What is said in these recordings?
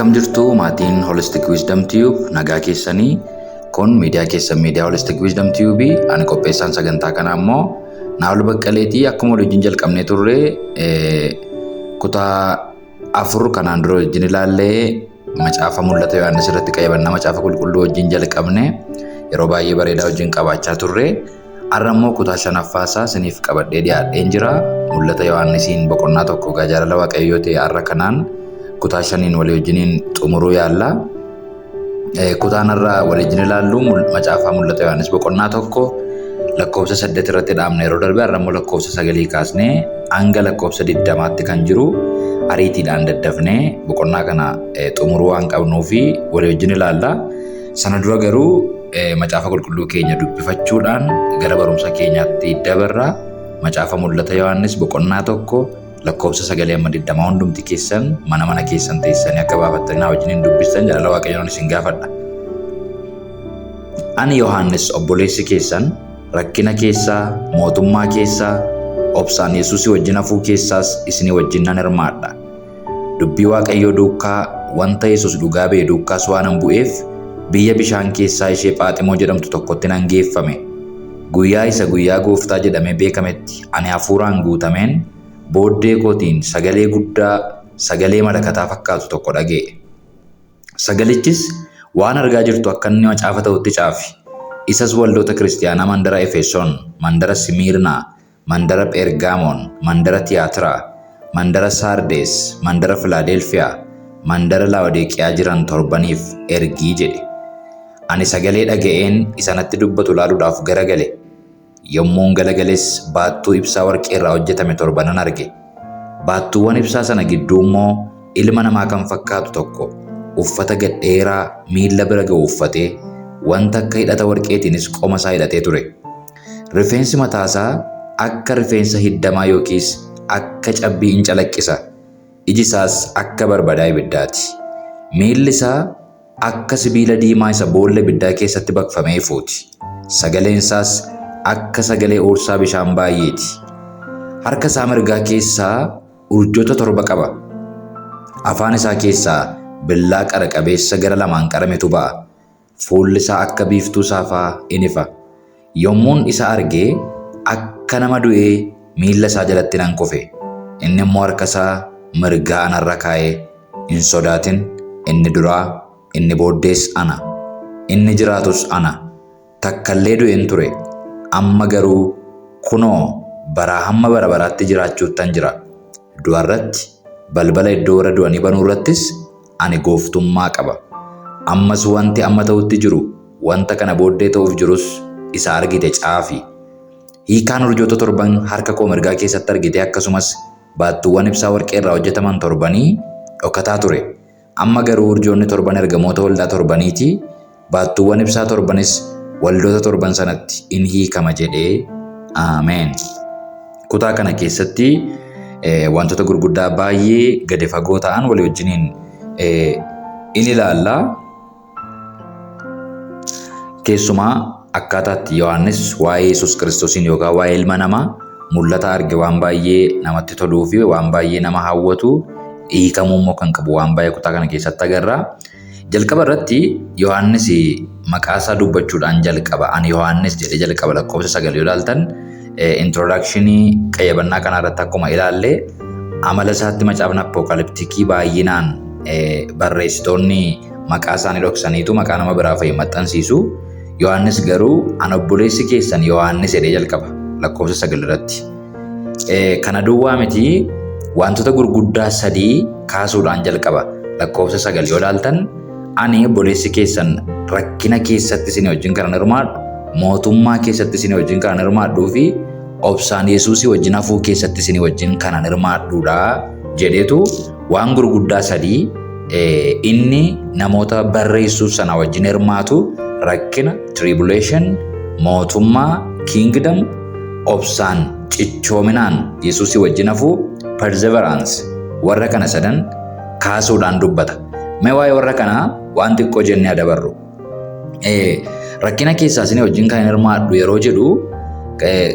Akkam jirtu maatiin Holistic Wisdom Tube, nagaa keessanii? Kun miidiyaa keessan, miidiyaa Holistic Wisdom Tube. Ani qopheessaan sagantaa kanaa immoo Naa'ol Baqqaleetii. Akkuma waliin jalqabnee turre, kutaa 4 kanaan dura wajjin ilaallee, macaafa Mul'ata Yohaannis irratti qayyabannaa Macaafa Qulqulluu wajjin jalqabne, yeroo baay'ee bareedaa wajjin qabaachaa turre. Har'a immoo kutaa shanaffaa isaa isiniif qabadhee dhiyaadheen jira. Mul'ata Yohaannisiin boqonnaa 1 gaa jaalala Waaqayyoo ta'e har'a kanaan kutaa shaniin walii wajjiniin xumuruu yaalla. Kutaan har'a walii wajjin ilaallu macaafa Mul'ata Yohaannis boqonnaa 1 lakkoofsa 8 irratti dhaabne yeroo darbe. Har'a immoo lakkoofsa 9 kaasnee hanga lakkoofsa 20tti kan jiru ariitiidhaan daddafnee boqonnaa kana xumuruu waan qabnuu fi walii wajjin ilaalla. Sana dura garuu macaafa qulqulluu keenya dubbifachuudhaan gara barumsa keenyaatti dabarra. Macaafa Mul'ata Yohaannis boqonnaa 1 lakkoofsa 9 amma 20 hundumti keessan mana mana keessan teessanii akka baafattanii naa wajjin hin dubbistan jaalala Waaqayyoon isin gaafadha. Ani Yohaannis obboleessi keessan rakkina keessaa, mootummaa keessaa, obsaan Yesuusii wajjin hafuu keessaas isinii wajjin nan hirmaadha. Dubbii Waaqayyoo duukaa, wanta Yesuus dhugaa ba'e duukaas waanan bu'eef, biyya bishaan keessaa ishee Phaaximoo jedhamtu tokkotti nan geeffame. Guyyaa isa guyyaa Gooftaa jedhamee beekametti ani hafuuraan guutameen booddee kootiin sagalee guddaa sagalee malakataa fakkaatu tokko dhaga'e. Sagalichis, "Waan argaa jirtu akka inni macaafa ta'utti caafi. Isas waldoota kiristiyaanaa mandara Efesoon, mandara Simiirnaa, mandara Pheergaamoon, mandara Tiyaatiraa, mandara Saardees, mandara Filaadelfiyaa, mandara Laa'odeeqiyaa jiran torbaniif ergi" jedhe. Ani sagalee dhaga'een isa natti dubbatu ilaaluudhaaf garagale. Yommuun galagales baattuu ibsaa warqee irraa hojjetame torba nan arge. Baattuuwwan ibsaa sana gidduu immoo ilma namaa kan fakkaatu tokko uffata gad dheeraa miilla bira ga'u uffatee, wanta akka hidhata warqeetiinis qoma isaa hidhatee ture. Rifeensi mataa isaa akka rifeensa hiddamaa yookiis akka cabbii in calaqqisa, iji isaas akka barbadaa ibiddaati. Miilli isaa akka sibiila diimaa isa boolla ibiddaa keessatti baqfamee ifuuti. Sagaleen isaas akka sagalee uursaa bishaan baay'eeti. Harka isaa mirgaa keessaa urjoota torba qaba. Afaan isaa keessaa billaa qara qabeessa gara lamaan qarametu ba'a. Fuulli isaa akka biiftuu saafaa in ifa. Yommuun isa arge akka nama du'ee miilla isaa jalatti nan kufe. Inni immoo harka isaa mirgaa anarra kaa'ee, "Hin sodaatin, inni duraa, inni booddees ana. Inni jiraatus ana. Takka illee du'een ture. Amma garuu kunoo baraa hamma bara baraatti jiraachuuttan jira. Du'a irratti, balbala iddoo warra du'anii banuu irrattis ani gooftummaa qaba. Ammas wanti amma ta'utti jiru, wanta kana booddee ta'uuf jirus isa argite caafi. Hiikaan urjoota torban harka koo mirgaa keessatti argite, akkasumas baattuuwwan ibsaa warqee irraa hojjetaman torbanii dhokataa ture. Amma garuu urjoonni torban ergamoota waldaa torbaniiti, baattuuwwan ibsaa torbanis waldoota torban sanatti in hiikama" jedhee. Ameen. Kutaa kana keessatti wantoota gurguddaa baay'ee gadi fagoo ta'an walii wajjiniin in ilaalla. Keessumaa akkaataatti Yohaannis waa'ee Yesuus Kiristoosiin yookaan waa'ee ilma namaa mul'ata arge waan baay'ee namatti toluu fi waan baay'ee nama hawwatu, hiikamuu immoo kan qabu waan baay'ee kutaa kana keessatti agarra. Jalqaba irratti Yohaannis maqaa isaa dubbachuudhaan jalqaba. "Ani Yohaannis" jedhee jalqaba. Lakkoofsa 9 yoo ilaaltan, introductionii qayyabannaa kanaa irratti akkuma ilaalle, amala isaatti macaafni apocalypticii baay'inaan barreessitoonni maqaa isaanii dhoksaniitu maqaa nama biraa fa'i maxxansiisu. Yohaannis garuu "Ana obboleessi keessan Yohaannis" jedhee jalqaba lakkoofsa 9 irratti. Kana duwwaa miti, wantoota gurguddaa sadii kaasuudhaan jalqaba. Lakkoofsa 9 yoo ilaaltan, "Ani obboleessi keessan rakkina keessatti isin wajjin kan hirmaadhu, mootummaa keessatti isin wajjin kan hirmaadhuu fi obsaan Yesuusii wajjin hafuu keessatti isin wajjin kan hirmaadhuudha" jedheetu waan gurguddaa sadii inni namoota barreessuu sana wajjin hirmaatu, rakkina, tribulation, mootummaa, kingdom, obsaan cichoominaan Yesuusii wajjin hafuu, perseverance, warra kana sadan kaasuudhaan dubbata. Mee waa'ee warra kanaa waan xiqqoo jennee adabarru. Rakkina keessaa isin wajjin kan hirmaadhu yeroo jedhu,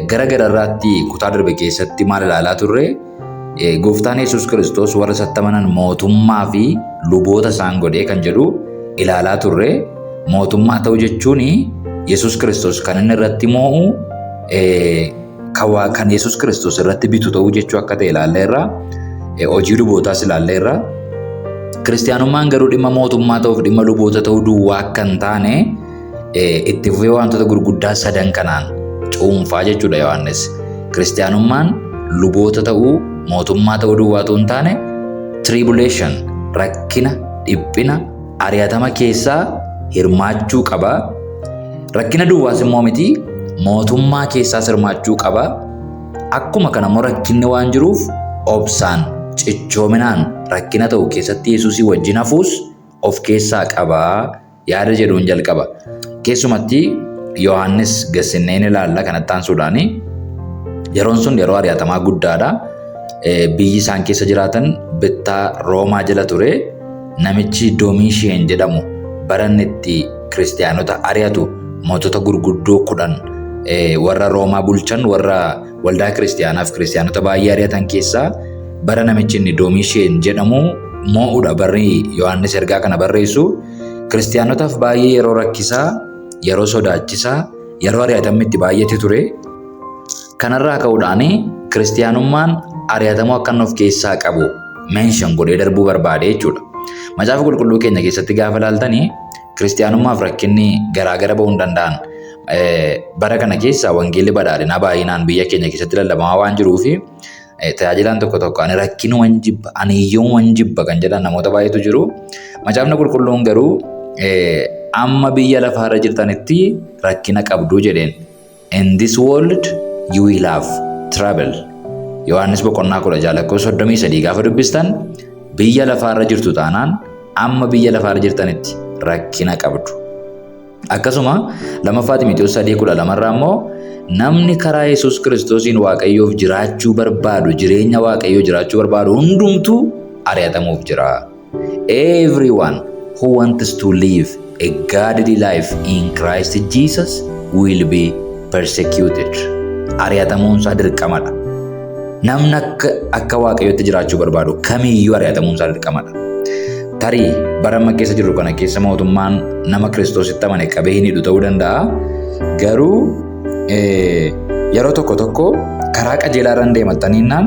gara gararraatti kutaa darbe keessatti maal ilaalaa turre? Gooftaan Yesuus Kiristoos warra isatti amanan mootummaa fi luboota isaan godhee kan jedhu ilaalaa turre. Mootummaa ta'uu jechuun Yesuus Kiristoos kan inni irratti moo'u, kan Yesuus Kiristoos irratti bitu ta'uu jechuu akka ta'e ilaalleerra. Hojii lubootaas ilaalleerra. Kiristiyaanummaan garuu dhimma mootummaa ta'uuf dhimma luboota ta'uu duwwaa akka hin taane itti fufee wantoota gurguddaa sadan kanaan cuunfaa jechuudha Yohaannis. Kiristiyaanummaan luboota ta'uu, mootummaa ta'uu duwwaa otoo hin taane, tribulation, rakkina, dhiphina, ari'atama keessaa hirmaachuu qaba. Rakkina duwwaas immoo miti, mootummaa keessaas hirmaachuu qaba. Akkuma kana immoo rakkinni waan jiruuf obsaan, cichoominaan rakkina ta'u keessatti Yesuusii wajjin hafuus of keessaa qaba yaada jedhuun jalqaba. Keessumatti Yohaannis gassinneen ilaalla kanatti aansuudhaani. Yeroon sun yeroo ari'atamaa guddaadha. Biyyi isaan keessa jiraatan bittaa Roomaa jala ture. Namichi Doomiisheen jedhamu baranni itti kiristiyaanota ari'atu, mootota gurguddoo 10 warra Roomaa bulchan, warra waldaa kiristiyaanaaf kiristiyaanota baay'ee ari'atan keessaa bara namichi inni Doomiisheen jedhamu moo'udha barri Yohaannis ergaa kana barreessu. Kiristiyaanotaaf baay'ee yeroo rakkisaa, yeroo sodaachisaa, yeroo ari'atamni itti baay'ate ture. Kanarraa ka'uudhaan kiristiyaanummaan ari'atamuu akka inni of keessaa qabu mention godhee darbuu barbaade jechuudha. Macaafa Qulqulluu keenya keessatti gaafa ilaaltanii, kiristiyaanummaaf rakkinni garaagara ba'uu hin danda'an. Bara kana keessa wangeelli badhaadhinaa baay'inaan biyya keenya keessatti lallabamaa waan jiruufi tajaajilaan tokko tokko ani rakkinuman jibba, ani hiyyoomuman jibba kan jedhan namoota baay'eetu jiru. Macaafni Qulqulluun garuu amma biyya lafaarra jirtanitti rakkina qabdu jedheen. "In this world you will have trouble." Yohaannis boqonnaa 16 lakkoofsa 33 gaafa dubbistan, biyya lafaarra jirtu taanaan, amma biyya lafaarra jirtanitti rakkina qabdu. Akkasuma Lammaffaa Ximiteewos 3:12 irraa immoo, namni karaa Yesuus Kiristoosiin Waaqayyoof jiraachuu barbaadu, jireenya Waaqayyoo jiraachuu barbaadu hundumtuu ari'atamuuf jira. "Everyone who wants to live a godly life in Christ Jesus will be persecuted." Ari'atamuun isaa dirqamadha. Namni akka Waaqayyootti jiraachuu barbaadu kamiyyuu ari'atamuun isaa dirqamadha. Tarii bara amma keessa jirru kana keessa mootummaan nama Kiristoositti amane qabee hin hidhu ta'uu danda'a. Garuu yeroo tokko tokko karaa qajeelaa irra deemattaniinnaan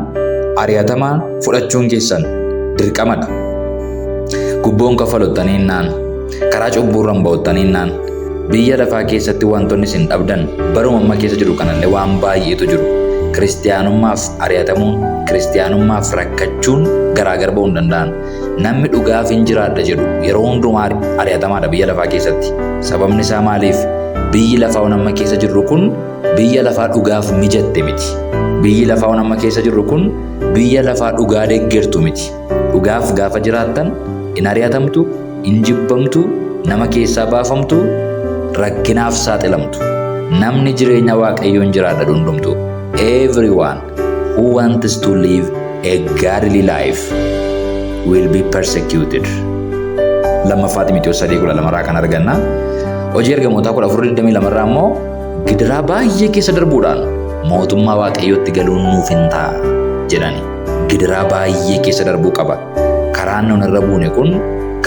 ari'atamaan fudhachuun keessan dirqamadha. Gubboon kaffalottaniinnaan, karaa cubbuurra hin ba'ottaniinnaan, biyya lafaa keessatti wantoonni isin dhabdan baruma amma keessa jiru kanallee waan baay'eetu jiru. Kiristiyaanummaaf ari'atamuun, kiristiyaanummaaf rakkachuun garaagar ba'uu hin danda'an. Namni dhugaaf hin jiraadha jedhu yeroo hundumaa ari'atamaadha biyya lafaa keessatti. Sababni isaa maaliif? Biyyi lafaa amma keessa jirru kun biyya lafaa dhugaaf mijatte miti. Biyyi lafaa amma keessa jirru kun biyya lafaa dhugaa deeggartu miti. Dhugaaf gaafa jiraattan hin ari'atamtu, hin jibbamtu, nama keessaa baafamtu, rakkinaaf saaxilamtu. Namni jireenya Waaqayyoon jiraadha hundumtu. Everyone who wants to live a godly life will be persecuted. Lammaffaa Ximiteewos 3:12 irraa kan arganna. Hojii Ergamootaa 14:22 irraa immoo, gidiraa baay'ee keessa darbuudhaan mootummaa Waaqayyootti galuun nuuf hin ta'a jedhani. Gidiraa baay'ee keessa darbuu qaba. Karaan nun irra buune kun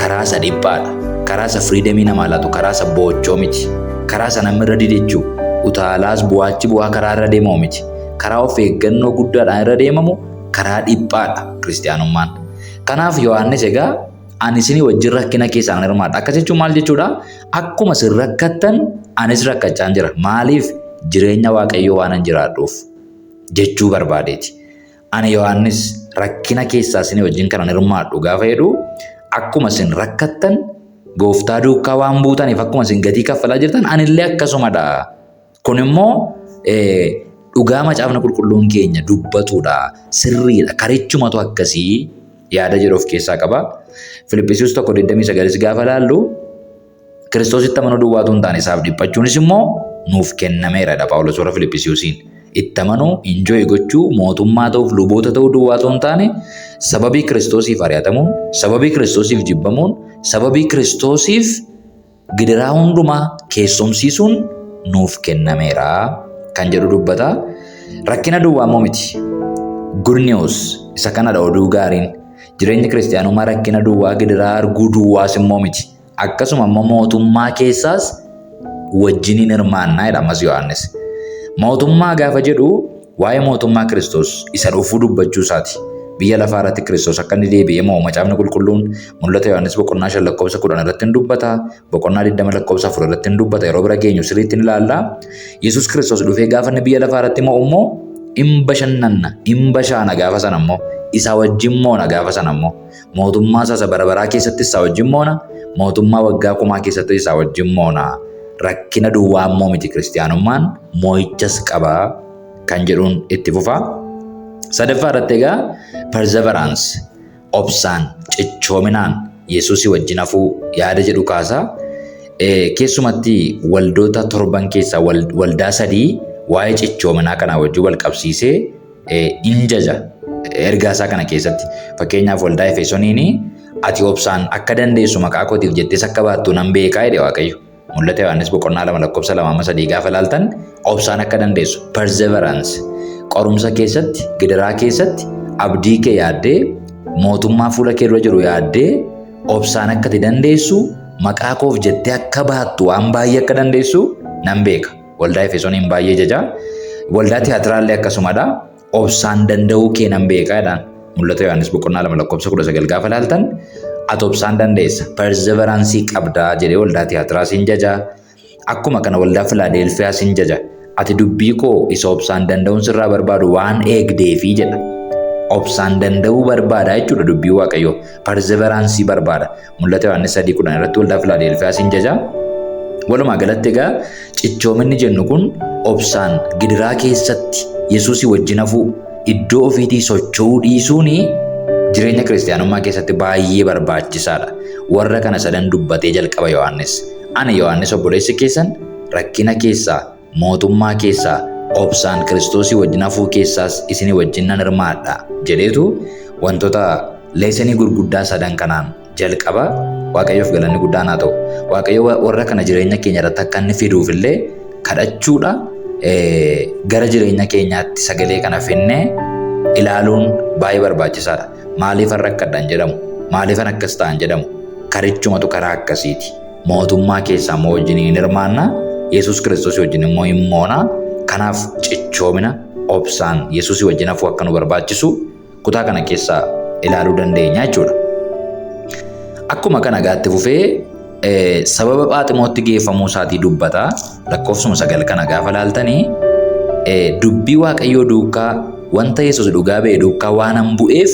karaa isa dhiphaadha. Karaa isa freedom namaa laatu, karaa isa boochoo miti. Karaa isa namni irra didechuu, utaalaas bu'aachi bu'aa karaa irra deemamu miti. Karaa of eeggannoo guddaadhaan irra deemamu, karaa dhiphaadha kiristiyaanummaan. Kanaaf Yohaannis egaa ani isinii wajjin rakkina keessaan hirmaadha. Akkas jechuun maal jechuudha? Akkuma isin rakkattan anis rakkachaan jira. Maaliif? Jireenya Waaqayyoo waanan jiraadhuuf jechuu barbaadeeti. Ani Yohaannis rakkina keessaa isinii wajjin kanan hirmaadhu gaafa jedhu, akkuma isin rakkattan, gooftaa duukaa waan buutaniif akkuma isin gatii kaffalaa jirtan anillee akkasumadha. Kun immoo dhugaa Macaafni Qulqulluun keenya dubbatudha. Sirriidha. Karichumatu akkasii yaada jedhu of keessaa qaba. Filiphisius 1:29 gaafa laallu, Kiristoositti amanuu duwwaatu hin taane, isaaf dhiphachuunis immoo nuuf kennameeradha Phaawulos warra Filiphisiusiin. Itti amanuu, enjoy gochuu, mootummaa ta'uuf, luboota ta'uu duwwaatu hin taane, sababii Kiristoosiif ari'atamuun, sababii Kiristoosiif jibbamuun, sababii Kiristoosiif gidiraa hundumaa keessumsiisuun nuuf kennameera kan jedhu dubbata. Rakkina duwwaa immoo miti. Good news isa kanadha oduu gaariin. Jireenya kiristiyaanummaa rakkina duwwaa gidiraa arguu duwwaas immoo miti. Akkasuma immoo mootummaa keessaas wajjiniin hirmaannaa jedha ammas Yohaannis. Mootummaa gaafa jedhu waa'ee mootummaa Kiristoos isa dhufuu dubbachuu isaati. Biyya lafaa irratti Kiristoos akka inni deebi'ee mo'u macaafni qulqulluun mul'ata Yohaannis boqonnaa 5 lakkoofsa 10 irratti hin dubbata. Boqonnaa 20 lakkoofsa 4 irratti hin dubbata. Yeroo bira geenyu sirriitti ni ilaalla. Yesuus Kiristoos dhufee gaafa inni biyya lafaa irratti mo'u immoo in bashannanna, in bashaana gaafa sana immoo isa wajjin moona gaafa sana immoo mootummaa isaa isa bara baraa keessatti isaa wajjin moona, mootummaa waggaa kumaa keessatti isaa wajjin moona. Rakkina duwwaa immoo miti kiristiyaanummaan mo'ichas qaba kan jedhuun itti fufa. Sadaffaa irratti egaa perseverance obsaan cichoominaan Yesuusii wajjin hafuu yaada jedhu kaasa. Keessumatti waldoota torban keessaa waldaa sadii waa'ee cichoominaa kanaa wajjin wal qabsiisee in jaja ergaa isaa kana keessatti. Fakkeenyaaf waldaa Efesooniin ati obsaan akka dandeessu maqaa kootiif jettees akka baattu nan beekaa jedhe Waaqayyo. Mul'ata Yohaannis boqonnaa 2 lakkoofsa 2 amma 3 gaafa ilaaltan obsaan akka dandeessu perseverance qorumsa keessatti gidiraa keessatti abdii kee yaaddee mootummaa fuula kee dura jiru yaaddee obsaan akka ati dandeessu maqaa koof jettee akka baattu waan baay'ee akka dandeessu nan beeka. Waldaa Efesooniin baay'ee jaja. Waldaa Tiyaatiraallee akkasumadha. Obsaan danda'uu kee nan beeka jedhaan. Mul'ata Yohaannis boqonnaa 2 lakkoofsa 19 gaafa ilaaltan ati obsaan dandeessa perseveransii qabdaa jedhee waldaa Tiyaatiraa siin jaja. Akkuma kana waldaa Filaadelfiyaa siin jaja. Ati dubbii koo isa obsaan danda'uun sirraa barbaadu waan eegdeefi jedha. Obsaan danda'uu barbaada jechuudha dubbii Waaqayyoo. Perseveransii barbaada. Mul'ata Yohaannis 3:10 irratti waldaa Filaadelfiyaa siin jaja. Walumaa galatti egaa cichoominni jennu kun obsaan gidiraa keessatti Yesuusii wajjin hafuu iddoo ofiitii socho'uu dhiisuun jireenya kiristiyaanummaa keessatti baay'ee barbaachisaadha. Warra kana sadan dubbatee jalqaba Yohaannis. Ani Yohaannis obboleessi keessan rakkina keessaa mootummaa keessaa obsaan Kiristoosii wajjin hafuu keessaas isinii wajjin nan hirmaadha jedheetu wantoota leesanii gurguddaa sadan kanaan jalqaba. Waaqayyoof galanni guddaan haa ta'u. Waaqayyo warra kana jireenya keenya irratti akka inni fiduuf illee kadhachuudha. Gara jireenya keenyaatti sagalee kana finnee ilaaluun baay'ee barbaachisaadha. Maaliifan rakkadha hin jedhamu. Maaliifan akkas ta'a hin jedhamu. Karichumatu karaa akkasiiti. Mootummaa keessaa immoo wajjin hin hirmaanna. Yesuus Kiristoos wajjin immoo hin moona. Kanaaf cichoomina obsaan Yesuusii wajjin hafuu akka nu barbaachisu kutaa kana keessaa ilaaluu dandeenya jechuudha. Akkuma kana gaatti fufee sababa Phaaximootti geeffamuu isaatii dubbata. Lakkoofsuma 9 kana gaafa laaltanii dubbii Waaqayyoo duukaa wanta Yesuus dhugaa ba'e duukaa waan an bu'eef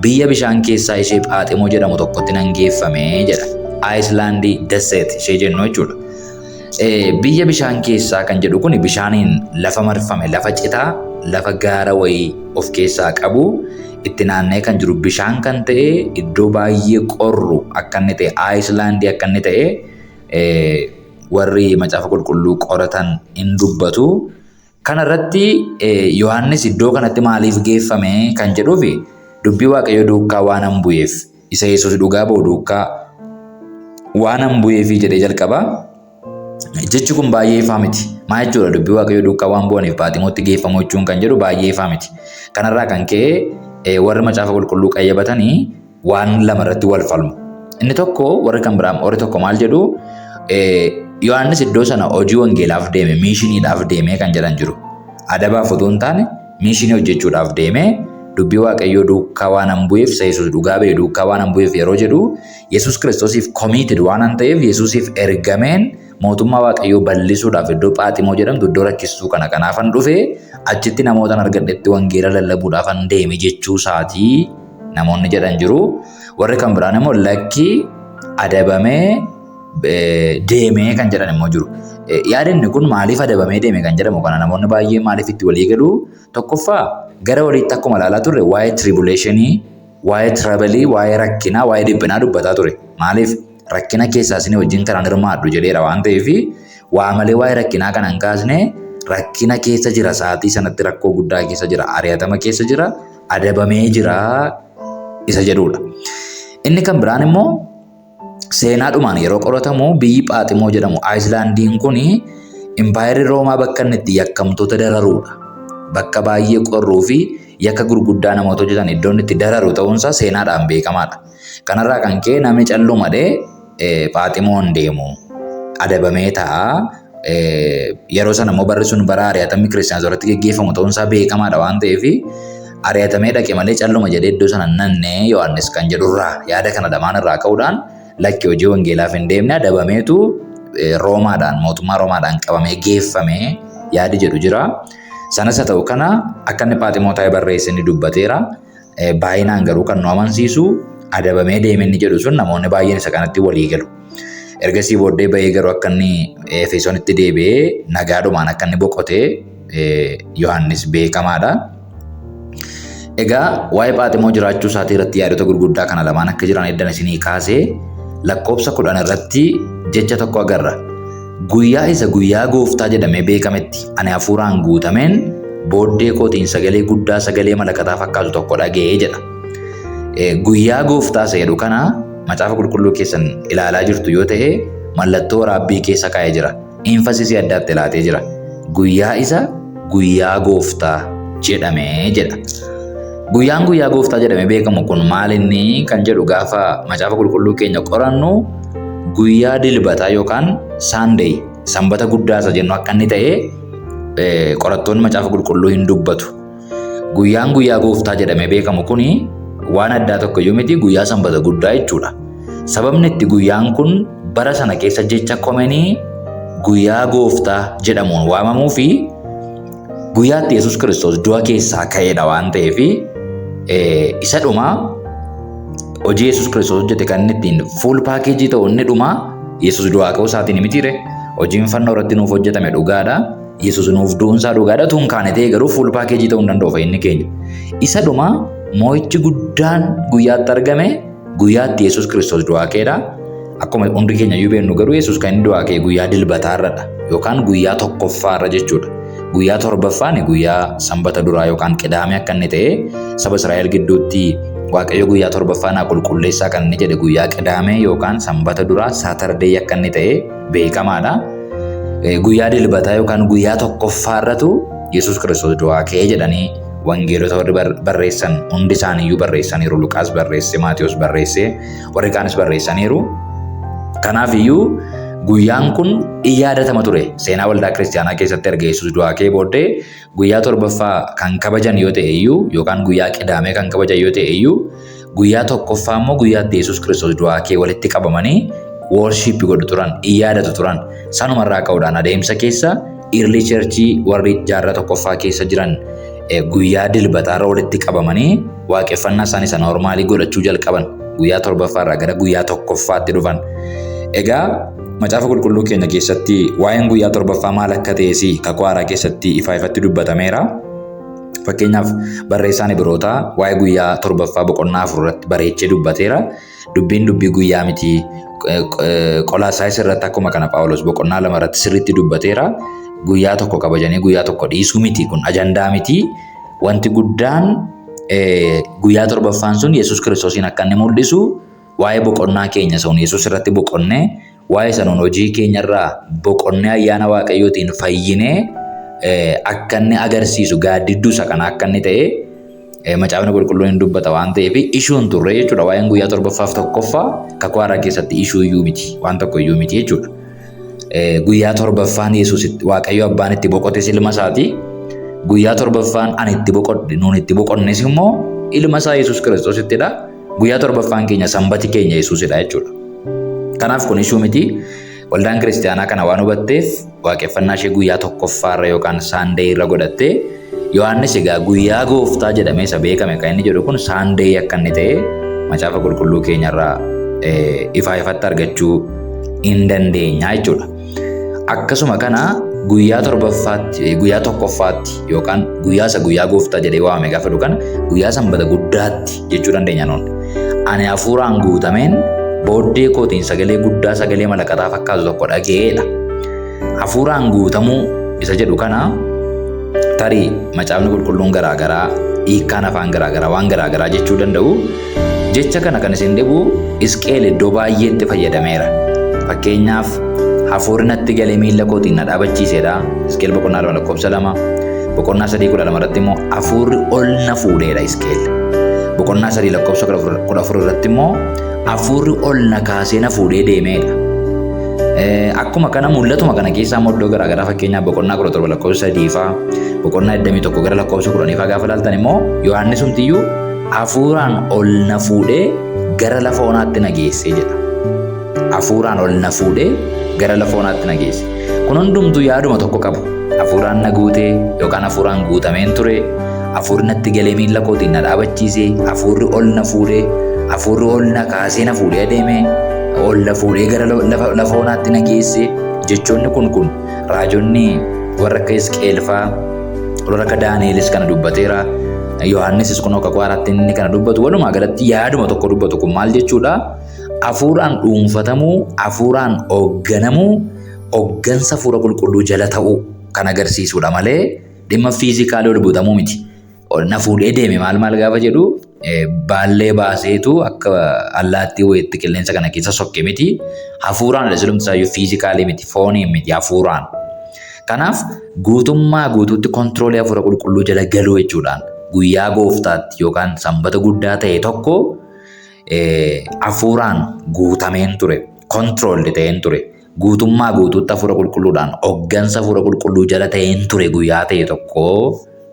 biyya bishaan keessaa ishee Phaaximoo jedhamu tokkotti nan geeffame jedha. Ayislaandii Desseet ishee jennu jechuudha. Biyya bishaan keessaa kan jedhu kun bishaaniin lafa marfame, lafa citaa, lafa gaara wayii of keessaa qabu itti naanna'ee kan jiru bishaan kan ta'e iddoo baay'ee qorru akka inni ta'e Ayislaandii akka inni ta'e warri macaafa qulqulluu qoratan in dubbatu. Kana irratti Yohaannis iddoo kanatti maaliif geeffame kan jedhuufi dubbii Waaqayyoo duukaa waan hin bu'eef isa Yesuus dhugaa ba'u duukaa waan hin bu'eefi jedhee jalqaba. Jechi kun baay'ee ifaa miti. Maal jechuudha dubbii Waaqayyoo duukaa waan bu'aniif Phaaximootti geeffamuu jechuun kan jedhu baay'ee ifaa miti. Kanarraa kan ka'e warri macaafa qulqulluu qayyabatanii waan lama irratti wal falmu. Inni tokko warri kan biraan warri tokko maal jedhu Yohaannis iddoo sana hojii wangeelaaf deeme miishiniidhaaf deemee kan jedhan jiru. Adabaaf utuu hin taane miishinii hojjechuudhaaf deemee dubbii Waaqayyoo duukaa waan hin bu'eef isa Yesuus dhugaa ba'e duukaa waan hin bu'eef yeroo jedhu Yesuus Kiristoosiif committed waan hin ta'eef Yesuusiif ergameen mootummaa Waaqayyoo bal'isuudhaaf iddoo Phaaximoo jedhamtu iddoo rakkistuu kana kanaafan dhufe achitti namootan argadhetti wangeela lallabuudhaafan deeme jechuu isaatii namoonni jedhan jiru. Warri kan biraan immoo lakki adabamee deemee kan jedhan immoo jiru. Yaadinni kun maaliif adabamee deeme kan jedhamu kana namoonni baay'een maaliif itti walii galu? Tokkoffaa gara waliitti akkuma ilaalaa turre waa'ee tribulationii, waa'ee travelii, waa'ee rakkinaa, waa'ee dhiphinaa dubbataa ture. Maaliif rakkina keessaa isin wajjin kanan hirmaadhu jedheera waan ta'eef waa malee waa'ee rakkinaa kana hin kaasne rakkina keessa jira sa'aatii sanatti rakkoo guddaa keessa jira ari'atama keessa jira adabamee jira isa jedhudha. Inni kan biraan immoo seenaadhumaan yeroo qoratamu biyyi Phaaximoo jedhamu Aayislaandiin kun impaayerri Roomaa bakka inni itti yakkamtoota dararuudha. Bakka baay'ee qorruu fi yakka gurguddaa namoota hojjetan iddoon itti dararu ta'uunsaa seenaadhaan beekamaadha. Kanarraa kan ka'e namni callumadhee Phaaximoon deemu adabamee ta'a. Yeroo sana immoo barri sun bara ari'atamni kiristaanota irratti geggeeffamu ta'uunsaa beekamaadha waan ta'eef ari'atamee dhaqe malee calluma jedhee iddoo sana nannee Yohaannis kan jedhurraa yaada kana lamaan irraa ka'uudhaan lakki hojii wangeelaaf hin deemne adabameetu Roomaadhaan mootummaa Roomaadhaan qabamee geeffame yaadi jedhu jira. Sanas haa ta'u kana akka inni Phaaximoo taa'ee barreesse inni dubbateera. Baay'inaan garuu kan nu amansiisu adabamee deeme inni jedhu sun namoonni baay'een isa kanatti walii galu. Ergasii booddee bahee garuu akka inni Efesoonitti deebi'ee nagaadhumaan akka inni boqotee Yohaannis beekamaadha. Egaa waa'ee Phaaximoo jiraachuu isaatii irratti yaadota gurguddaa kana lamaan akka jiran eddan isinii kaasee lakkoofsa 10 irratti jecha tokko agarra. Guyyaa isa guyyaa gooftaa jedhamee beekametti ani hafuuraan guutameen booddee kootiin sagalee guddaa sagalee malakataa fakkaatu tokko dhaga'ee jedha. Guyyaa gooftaa isa jedhu kana macaafa qulqulluu keessan ilaalaa jirtu yoo ta'e mallattoo waraabbii keessa kaa'ee jira. Infasisii addaatti laatee jira. Guyyaa isa guyyaa gooftaa jedhamee jedha. Guyyaan guyyaa gooftaa jedhamee beekamu kun maal inni kan jedhu gaafa macaafa qulqulluu keenya qorannu guyyaa dilbataa yookaan Sunday sanbata guddaa isa jennu akka inni ta'e qorattoonni macaafa qulqulluu hin dubbatu. Guyyaan guyyaa gooftaa jedhamee beekamu kun waan addaa tokko iyyuu miti guyyaa sanbata guddaa jechuudha. Sababni itti guyyaan kun bara sana keessa jecha komenii guyyaa gooftaa jedhamuun waamamuu fi guyyaa itti Yesuus Kiristoos du'a keessaa ka'edha waan ta'eef isa dhumaa hojii Yesuus Kiristoos hojjete kan inni ittiin fuul paakeejii ta'u inni dhumaa Yesuus du'aa ka'uu isaatiin mitiire hojiin fannoo irratti nuuf hojjetame dhugaadha. Yesuus nuuf du'uun isaa dhugaadha. Tun kaane ta'e garuu fuul paakeejii ta'uu hin danda'u fayyinni keenya. Isa dhumaa moo'ichi guddaan guyyaatti argame guyyaatti Yesuus Kiristoos du'aa ka'edha. Akkuma hundi keenya iyyuu beeknu garuu Yesuus kan inni du'aa ka'e guyyaa dilbataarradha yookaan guyyaa tokkoffaarra jechuudha. Guyyaa torbaffaan guyyaa sanbata duraa yookaan qidaamee akka inni ta'e saba Israa'el gidduutti Waaqayyo guyyaa torbaffaa naa qulqulleessaa kan inni jedhe guyyaa qidaamee yookaan sanbata duraa Saatardee akka inni ta'e beekamaadha. Guyyaa dilbataa yookaan guyyaa tokkoffaarratu Yesuus Kiristoos du'aa ka'ee jedhanii wangeelota warri barreessan hundi isaaniiyyuu barreessaniiru. Luqaas barreesse, Maatiyos barreesse, warri kaanis barreessaniiru. Kanaaf iyyuu guyyaan kun in yaadatama ture. Seenaa waldaa kiristaanaa keessatti erga Yesuus du'aa ka'ee booddee guyyaa torbaffaa kan kabajan yoo ta'e iyyuu yookaan guyyaa qidaamee kan kabajan yoo ta'e iyyuu guyyaa tokkoffaa immoo guyyaa itti Yesuus Kiristoos du'aa ka'ee walitti qabamanii worship godhu turan, in yaadatu turan. Sanumarraa ka'uudhaan adeemsa keessa early church warri jaarraa tokkoffaa keessa jiran guyyaa dilbataarra walitti qabamanii waaqeffannaa isaanii isa noormaalii godhachuu jalqaban. Guyyaa torbaffaarraa gara guyyaa tokkoffaatti dhufan. Egaa macaafa qulqulluu keenya keessatti waa'een guyyaa torbaffaa maal akka ta'es kakuu haaraa keessatti ifaa ifatti dubbatameera. Fakkeenyaaf barreessaan Ibrootaa waa'ee guyyaa torbaffaa boqonnaa 4 irratti bareechee dubbateera. Dubbiin dubbii guyyaa miti. Qolaasaayis irratti akkuma kana Phaawulos boqonnaa 2 irratti sirriitti dubbateera. Guyyaa tokko kabajanii guyyaa tokko dhiisuu miti kun ajandaa miti. Wanti guddaan guyyaa torbaffaan sun Yesuus Kiristoosiin akka inni mul'isu waa'ee boqonnaa keenya sun Yesuus irratti boqonnee waa'ee sanuun hojii keenya irraa boqonnee ayyaana Waaqayyootiin fayyinee akka inni agarsiisu gaaddidduu isa kana akka inni ta'e macaafni qulqulluun hin dubbata waan ta'eef ishuu hin turre jechuudha. Waa'een guyyaa torbaffaaf tokkoffaa kakuu haaraa keessatti ishuu iyyuu miti waan tokko iyyuu miti jechuudha. Guyyaa torbaffaan Yesuus Waaqayyo abbaan itti boqotes ilma isaati. Guyyaa torbaffaan ani itti boqodhe nuun itti boqonnes immoo ilma isaa Yesuus Kiristoosittidha. Guyyaa torbaffaan keenya sanbati keenya Yesuusidha jechuudha. Kanaaf kun ishuu miti. Waldaan kiristaanaa kana waan hubatteef waaqeffannaa ishee guyyaa tokkoffaarra yookaan saandee irra godhattee Yohaannis egaa guyyaa gooftaa jedhamee isa beekame kan inni jedhu kun saandee akka inni ta'e macaafa qulqulluu keenyarraa ifaa ifatti argachuu hin dandeenya jechuudha. Akkasuma kana guyyaa torbaffaatti guyyaa tokkoffaatti yookaan guyyaa isa guyyaa gooftaa jedhee waamame gaafa jedhu kana guyyaa sanbata guddaatti jechuu dandeenya nuun. Ani hafuuraan guutameen booddee kootiin sagalee guddaa sagalee malakataa fakkaatu tokko dhaga'eedha. Hafuuraan guutamuu isa jedhu kana tarii macaafni qulqulluun garaagaraa hiikkaan afaan garaagaraa waan garaagaraa jechuu danda'u. Jecha kana kan isin dhibu Hisqeel iddoo baay'eetti fayyadameera. Fakkeenyaaf hafuurri natti galee miilla kootiin na dhaabachiisedha. Hisqeel boqonnaa 2 lakkoofsa 2. Boqonnaa 3:12 irratti immoo hafuurri ol na fuudheedha Hisqeel. Boqonnaa 3 lakkoofsa 14 irratti immoo hafuurri ol na kaasee na fuudhee deemeedha. Akkuma kana mul'atuma kana keessaa immoo iddoo garaa garaa, fakkeenyaaf boqonnaa 17 lakkoofsa 3 faa, boqonnaa 21 gara lakkoofsa 10 faa gaafa ilaaltan immoo Yohaannis humtiyyuu hafuuraan ol na fuudhee gara lafa onaatti na geessee jedha. Hafuuraan ol na fuudhee gara lafa onaatti na geesse. Kun hundumtuu yaaduma tokko qabu. Hafuuraan na guutee yookaan hafuuraan guutameen ture. Hafuurri natti galee miilla kootiin na dhaabachiise. Hafuurri ol na fuudhee, hafuurri ol na kaasee na fuudhee adeeme, ol na fuudhee gara lafa onaatti na geesse. Jechoonni kun raajonni warra akka Hisqeel faa, warra akka Daani'elis kana dubbateera. Yohaannisis kun akka haaraatti inni kana dubbatu. Walumaa galatti yaaduma tokko dubbatu. Kun maal jechuudha? Hafuuraan dhuunfatamuu, hafuuraan hoogganamuu, hooggansa hafuura qulqulluu jala ta'uu kan agarsiisudha malee dhimma physicalii ol butamuu miti. Na fuudhee deeme maal maal gaafa jedhu baallee baaseetu akka allaattii wayiitti qilleensa kana keessa sokke miti. Hafuuraan silumti isaayyuu, physicalii miti, fooniin miti, hafuuraan. Kanaaf guutummaa guutuutti controlii hafuura qulqulluu jala galuu jechuudhaan guyyaa gooftaatti yookaan sanbata guddaa ta'e tokko hafuuraan guutameen ture, controlled ta'een ture. Guutummaa guutuutti hafuura qulqulluudhaan hooggansa hafuura qulqulluu jala ta'een ture guyyaa ta'e tokko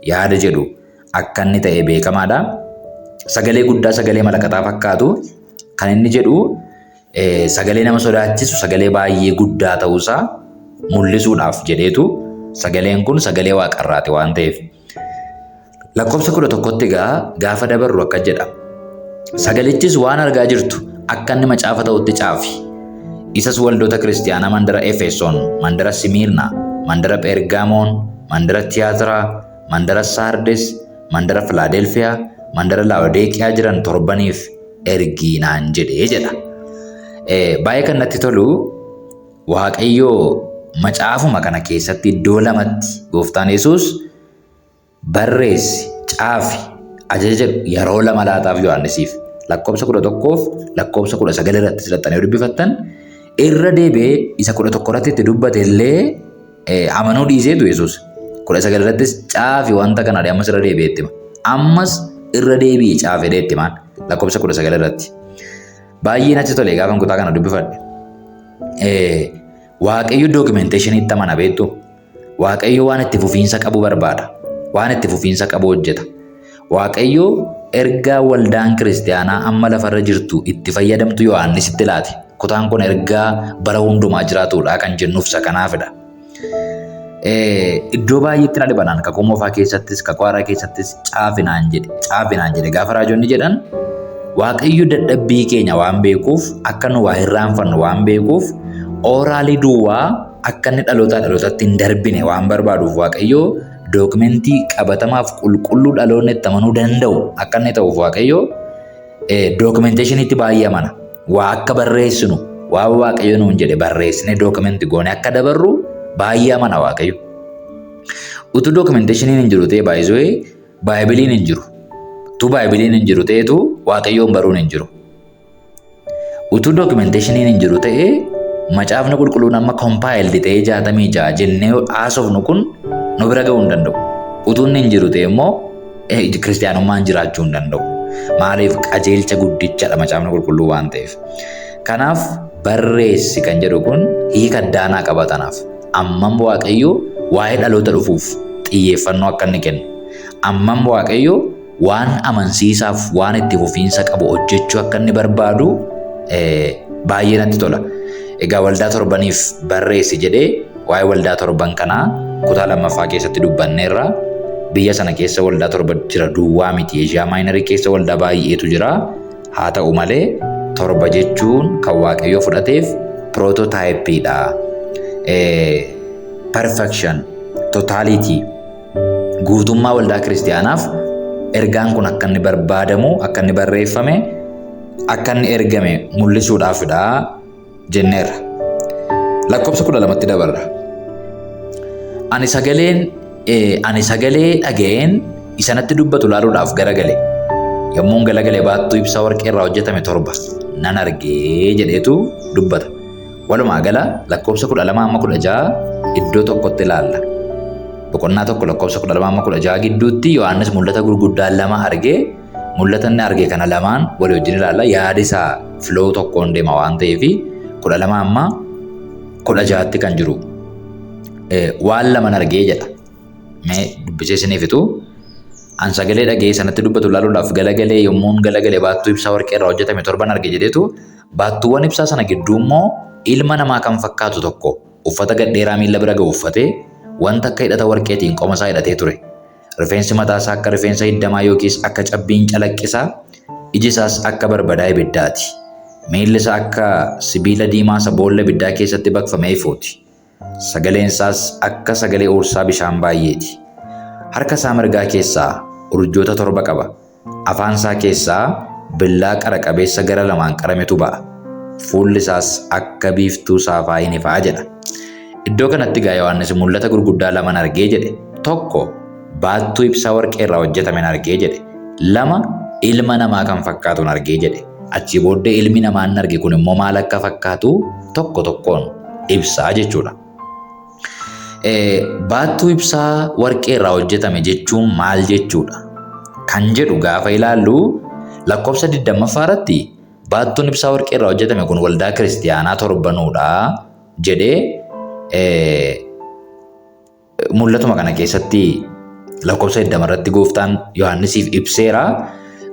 yaada jedhu akka inni ta'e beekamaadha. Sagalee guddaa sagalee malakataa fakkaatu kan inni jedhu sagalee nama sodaachisu, sagalee baay'ee guddaa ta'uusaa mul'isuudhaaf jedheetu, sagaleen kun sagalee waaqarraati waan ta'eef. Lakkoofsa 11tti egaa gaafa dabarru akka jedha. Sagalichis waan argaa jirtu akka inni macaafa ta'utti caafi. Isas waldoota kiristaanaa mandara Efesoon, mandara Simiirnaa, mandara Phergaamoon, mandara Tiyaatiraa, mandara Saardes, mandara Filaadelfiyaa, mandara Laodeeqiyaa jiran torbaniif ergii naan jedhee jedha. Baay'ee kan natti tolu, Waaqayyoo macaafuma kana keessatti iddoo lamatti gooftaan Yesuus barreessi, caafi ajaja jedhu yeroo lama laataaf Yohaannisiif. Lakkoofsa 11f lakkoofsa 19 irratti filattanii dubbifattan, irra deebi'ee isa 11 irratti itti dubbate illee amanuu dhiiseetu Yesuus 19 irrattis caafi wanta kana ammas irra deebi'ee itti hima. Ammas irra deebi'ee caafedhee itti himaan lakkoofsa 19 irratti. Baay'ee natti tole gaafa kutaa kana dubbifadhe. Waaqayyo documentationitti amana, beektu. Waaqayyo waan itti fufiinsa qabu barbaada. Waan itti fufiinsa qabu hojjeta. Waaqayyo ergaa waldaan kiristaanaa amma lafarra jirtu itti fayyadamtu Yohaannisitti laate. Kutaan kun ergaa bara hundumaa jiraatudha kan jennuuf isa kanaafidha. Iddoo baay'eetti na dhibanaan kakuu moofaa keessattis kakuu haaraa keessattis caafinaan jedhe, caafinaan jedhe gaafa raajonni jedhan, Waaqayyo dadhabbii keenya waan beekuuf, akka nu waa irraanfannu waan beekuuf, orally duwwaa akka inni dhalootaa dhalootatti hin darbine waan barbaaduuf, Waaqayyo documentii qabatamaaf qulqulluu dhaloonni itti amanuu danda'u akka inni ta'uuf Waaqayyo documentationitti baay'ee amana. Waa akka barreessinu, waan Waaqayyo nuun jedhe barreessine documentii goone akka dabarru baay'ee amana Waaqayyo. Utuu documentationiin hin jiru ta'e, baay'isee Bibleiin hin jiru. Utuu Bibleiin hin jiru ta'etu Waaqayyoon baruun hin jiru. Utuu documentationiin hin jiru ta'e, macaafni qulqulluun amma compiled ta'ee 66 jennee haasofnu kun nu bira ga'uu hin danda'u. Utuu inni hin jiru ta'e immoo kiristaanummaan jiraachuu hin danda'u. Maaliif? Qajeelcha guddichadha macaafni qulqulluu waan ta'eef. Kanaaf barreessi kan jedhu kun hiika addaanaa qaba. Tanaaf ammam Waaqayyo waa'ee dhaloota dhufuuf xiyyeeffannoo akka inni kennu, ammam Waaqayyo waan amansiisaaf waan itti fufiinsa qabu hojjechuu akka inni barbaadu baay'ee natti tola. Egaa waldaa torbaniif barreessi jedhee waa'ee waldaa torban kanaa kutaa lammaffaa keessatti dubbanneerra. Biyya sana keessa waldaa torba jira duwwaa miti. Eeshiyaa Maayinarii keessa waldaa baay'eetu jira. Haa ta'u malee torba jechuun kan Waaqayyo fudhateef prototypeiidha. Perfection, totality, guutummaa waldaa kiristiyaanaaf ergaan kun akka inni barbaadamu, akka inni barreeffame, akka inni ergame mul'isuudhaafidha jenneerra. Lakkoofsa 12tti dabarra. Ani sagalee dhaga'een isanatti dubbatu laaluudhaaf garagale. Yommuun galagale baattuu ibsaa warqee irraa hojjetame torba nan argee jedheetu dubbata. Walumaa gala lakkoofsa 12 amma 16 iddoo tokkotti ilaalla. boqonnaa 1 lakkoofsa 12 amma 16 gidduutti Yohaannis mul'ata gurguddaa lama argee, mul'ata inni arge kana lamaan walii wajjin ilaalla. Yaadi isaa filoo tokkoon deema waan ta'eef 12 amma 16tti kan jiru waan laman argee jedha. Mee dubbisee isiniif itu an sagalee dhaga'ee sanatti dubbatu ilaaluudhaaf galagalee, yommuun galagalee baattuu ibsaa warqee irraa hojjetame torban arge jedheetu, baattuuwwan ibsaa sana gidduu immoo ilma namaa kan fakkaatu tokko uffata gadheeraa miilla bira ga'u uffatee wanta akka hidhata warqeetiin qoma isaa hidhatee ture. Rifeensi mataa isaa akka rifeensa hiddamaa yookiis akka cabbiin calaqqisaa, iji isaas akka barbadaa ibiddaati. Miilli isaa akka sibiila diimaa isa boolla ibiddaa keessatti baqfamee ifuuti. Sagaleen isaas akka sagalee uursaa bishaan baay'eeti. Harka isaa mirgaa keessaa urjoota torba qaba. Afaan isaa keessaa billaa qara qabeessa gara lamaan qarametu ba'a. Fuulli isaas akka biiftuu saafaa in ifaa jedha. Iddoo kanatti egaa Yohaannis mul'ata gurguddaa laman argee jedhe. Tokko, baattuu ibsaa warqee irraa hojjetamen argee jedhe. Lama, ilma namaa kan fakkaatuun argee jedhe. Achii booddee ilmi namaa inni arge kun immoo maal akka fakkaatu tokko tokkoon ibsaa jechuudha. Baattuu ibsaa warqee irraa hojjetame jechuun maal jechuudha? Kan jedhu gaafa ilaallu, lakkoofsa 20ffaa irratti baattuun ibsaa warqee irraa hojjetame kun waldaa kiristiyaanaa torbanuudha jedhee mul'atuma kana keessatti lakkoofsa 20 irratti gooftaan Yohaannisiif ibseera.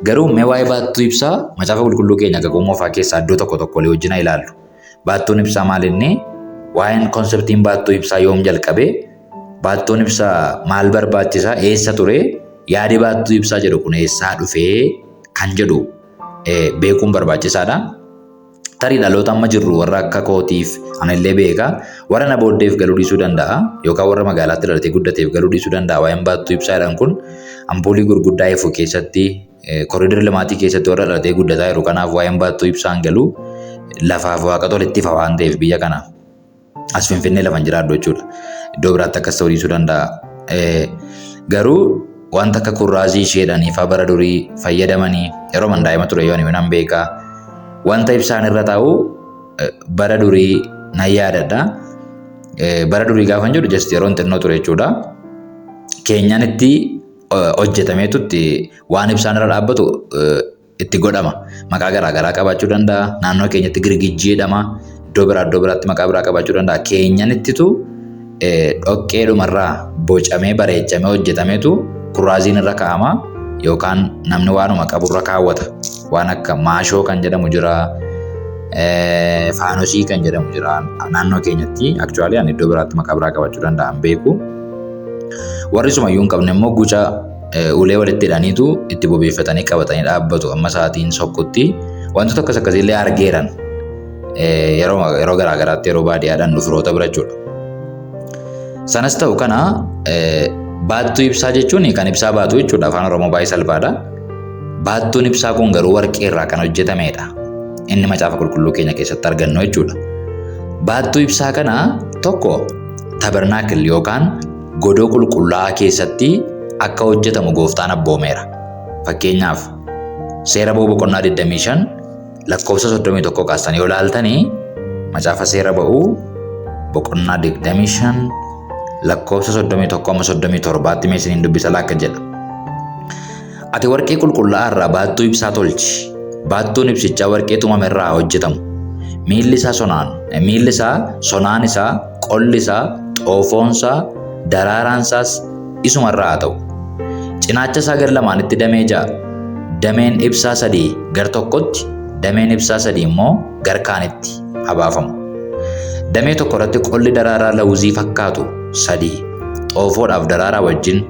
Garuu mee waa'ee baattuu ibsaa macaafa qulqulluu keenya kakuu moofaa keessaa iddoo tokko tokko walii wajjin haa ilaallu. Baattuun ibsaa maal inni? Waa'een konseptiin baattuu ibsaa yoom jalqabe? Baattuun ibsaa maal barbaachisaa? Eessa ture? Yaadi baattuu ibsaa jedhu kun eessaa dhufee kan jedhu beekuun barbaachisaadha. Tarii dhaloota amma jirru warra akka kootiif anillee beeka. Warra na booddeef galuu dhiisuu danda'a. Yookaan warra magaalaatti dhalatee guddateef galuu dhiisuu danda'a. Waa'een baattuu ibsaa jedhan kun ampuulii gurguddaa ifu keessatti, koriidar limaatii keessatti warra dhalatee guddataa jiru. Kanaaf waa'een baattuu ibsaan galu lafaaf waaqatu walitti ifa waan ta'eef biyya kana. As Finfinnee lafan jiraadhu jechuudha. Iddoo biraatti akkas ta'uu dhiisuu danda'a. Garuu wanta akka kurraazii isheedhanii fa'aa bara durii fayyadamanii yeroo man daa'ima ture yoo ani nan beekaa. Wanta ibsaan irra taa'u bara durii nan yaadadha. Bara durii gaafan jedhu just yeroon xinnoo ture jechuudha. Keenyan itti hojjetameetu itti waan ibsaan irra dhaabbatu itti godhama. Maqaa garaa garaa qabaachuu danda'a. Naannoo keenyatti girgijjii jedhama. Iddoo biraa iddoo biraatti maqaa biraa qabaachuu danda'a. Keenyanittitu dhoqqeedhumarraa bocamee bareechamee hojjetameetu kurraaziin irra kaa'ama yookaan namni waanuma qaburra kaawwata. Waan akka maashoo kan jedhamu jira. Faanosii kan jedhamu jira naannoo keenyatti. Actually ani iddoo biraatti maqaa biraa qabaachuu danda'an beeku. Warri sumayyuu hin qabne immoo guca ulee walitti hidhaniitu itti bobeeffatanii qabatanii dhaabbatu amma sa'aatiin sokkutti. Wantoota akkas akkasiillee argeeran yeroo garaa garaatti yeroo baadiyyaadhaan nu firoota bira jechuudha. Sanas ta'u kana, baattuu ibsaa jechuun kan ibsaa baatu jechuudha. Afaan Oromoo baay'ee salphaadha. Baattuun ibsaa kun garuu warqee irraa kan hojjetamedha. Inni macaafa qulqulluu keenya keessatti argannu jechuudha. Baattuu ibsaa kana tokko tabernaakil yookaan godoo qulqullaa'aa keessatti akka hojjetamu gooftaan abboomeera. Fakkeenyaaf, seera ba'uu boqonnaa 25 lakkoofsa 31 kaastanii yoo ilaaltanii, macaafa seera ba'uu boqonnaa 25 lakkoofsa 31 amma 37tti mee isiniin dubbisa akka jedha. Ati warqee qulqullaa'aa irraa baattuu ibsaa tolchi. Baattuun ibsichaa warqee tumame irraa haa hojjetamu. Miilli isaa sonaan, miilli isaa, sonaan isaa, qolli isaa, xoofoon isaa, daraaraan isaas isuma irraa haa ta'u. Cinaacha isaa gar lamaanitti damee ja'a. Dameen ibsaa sadii gar tokkotti, dameen ibsaa sadii immoo gar kaanitti haa baafamu. Damee tokko irratti qolli daraaraa lawuzii fakkaatu sadii xoofoodhaaf daraaraa wajjin,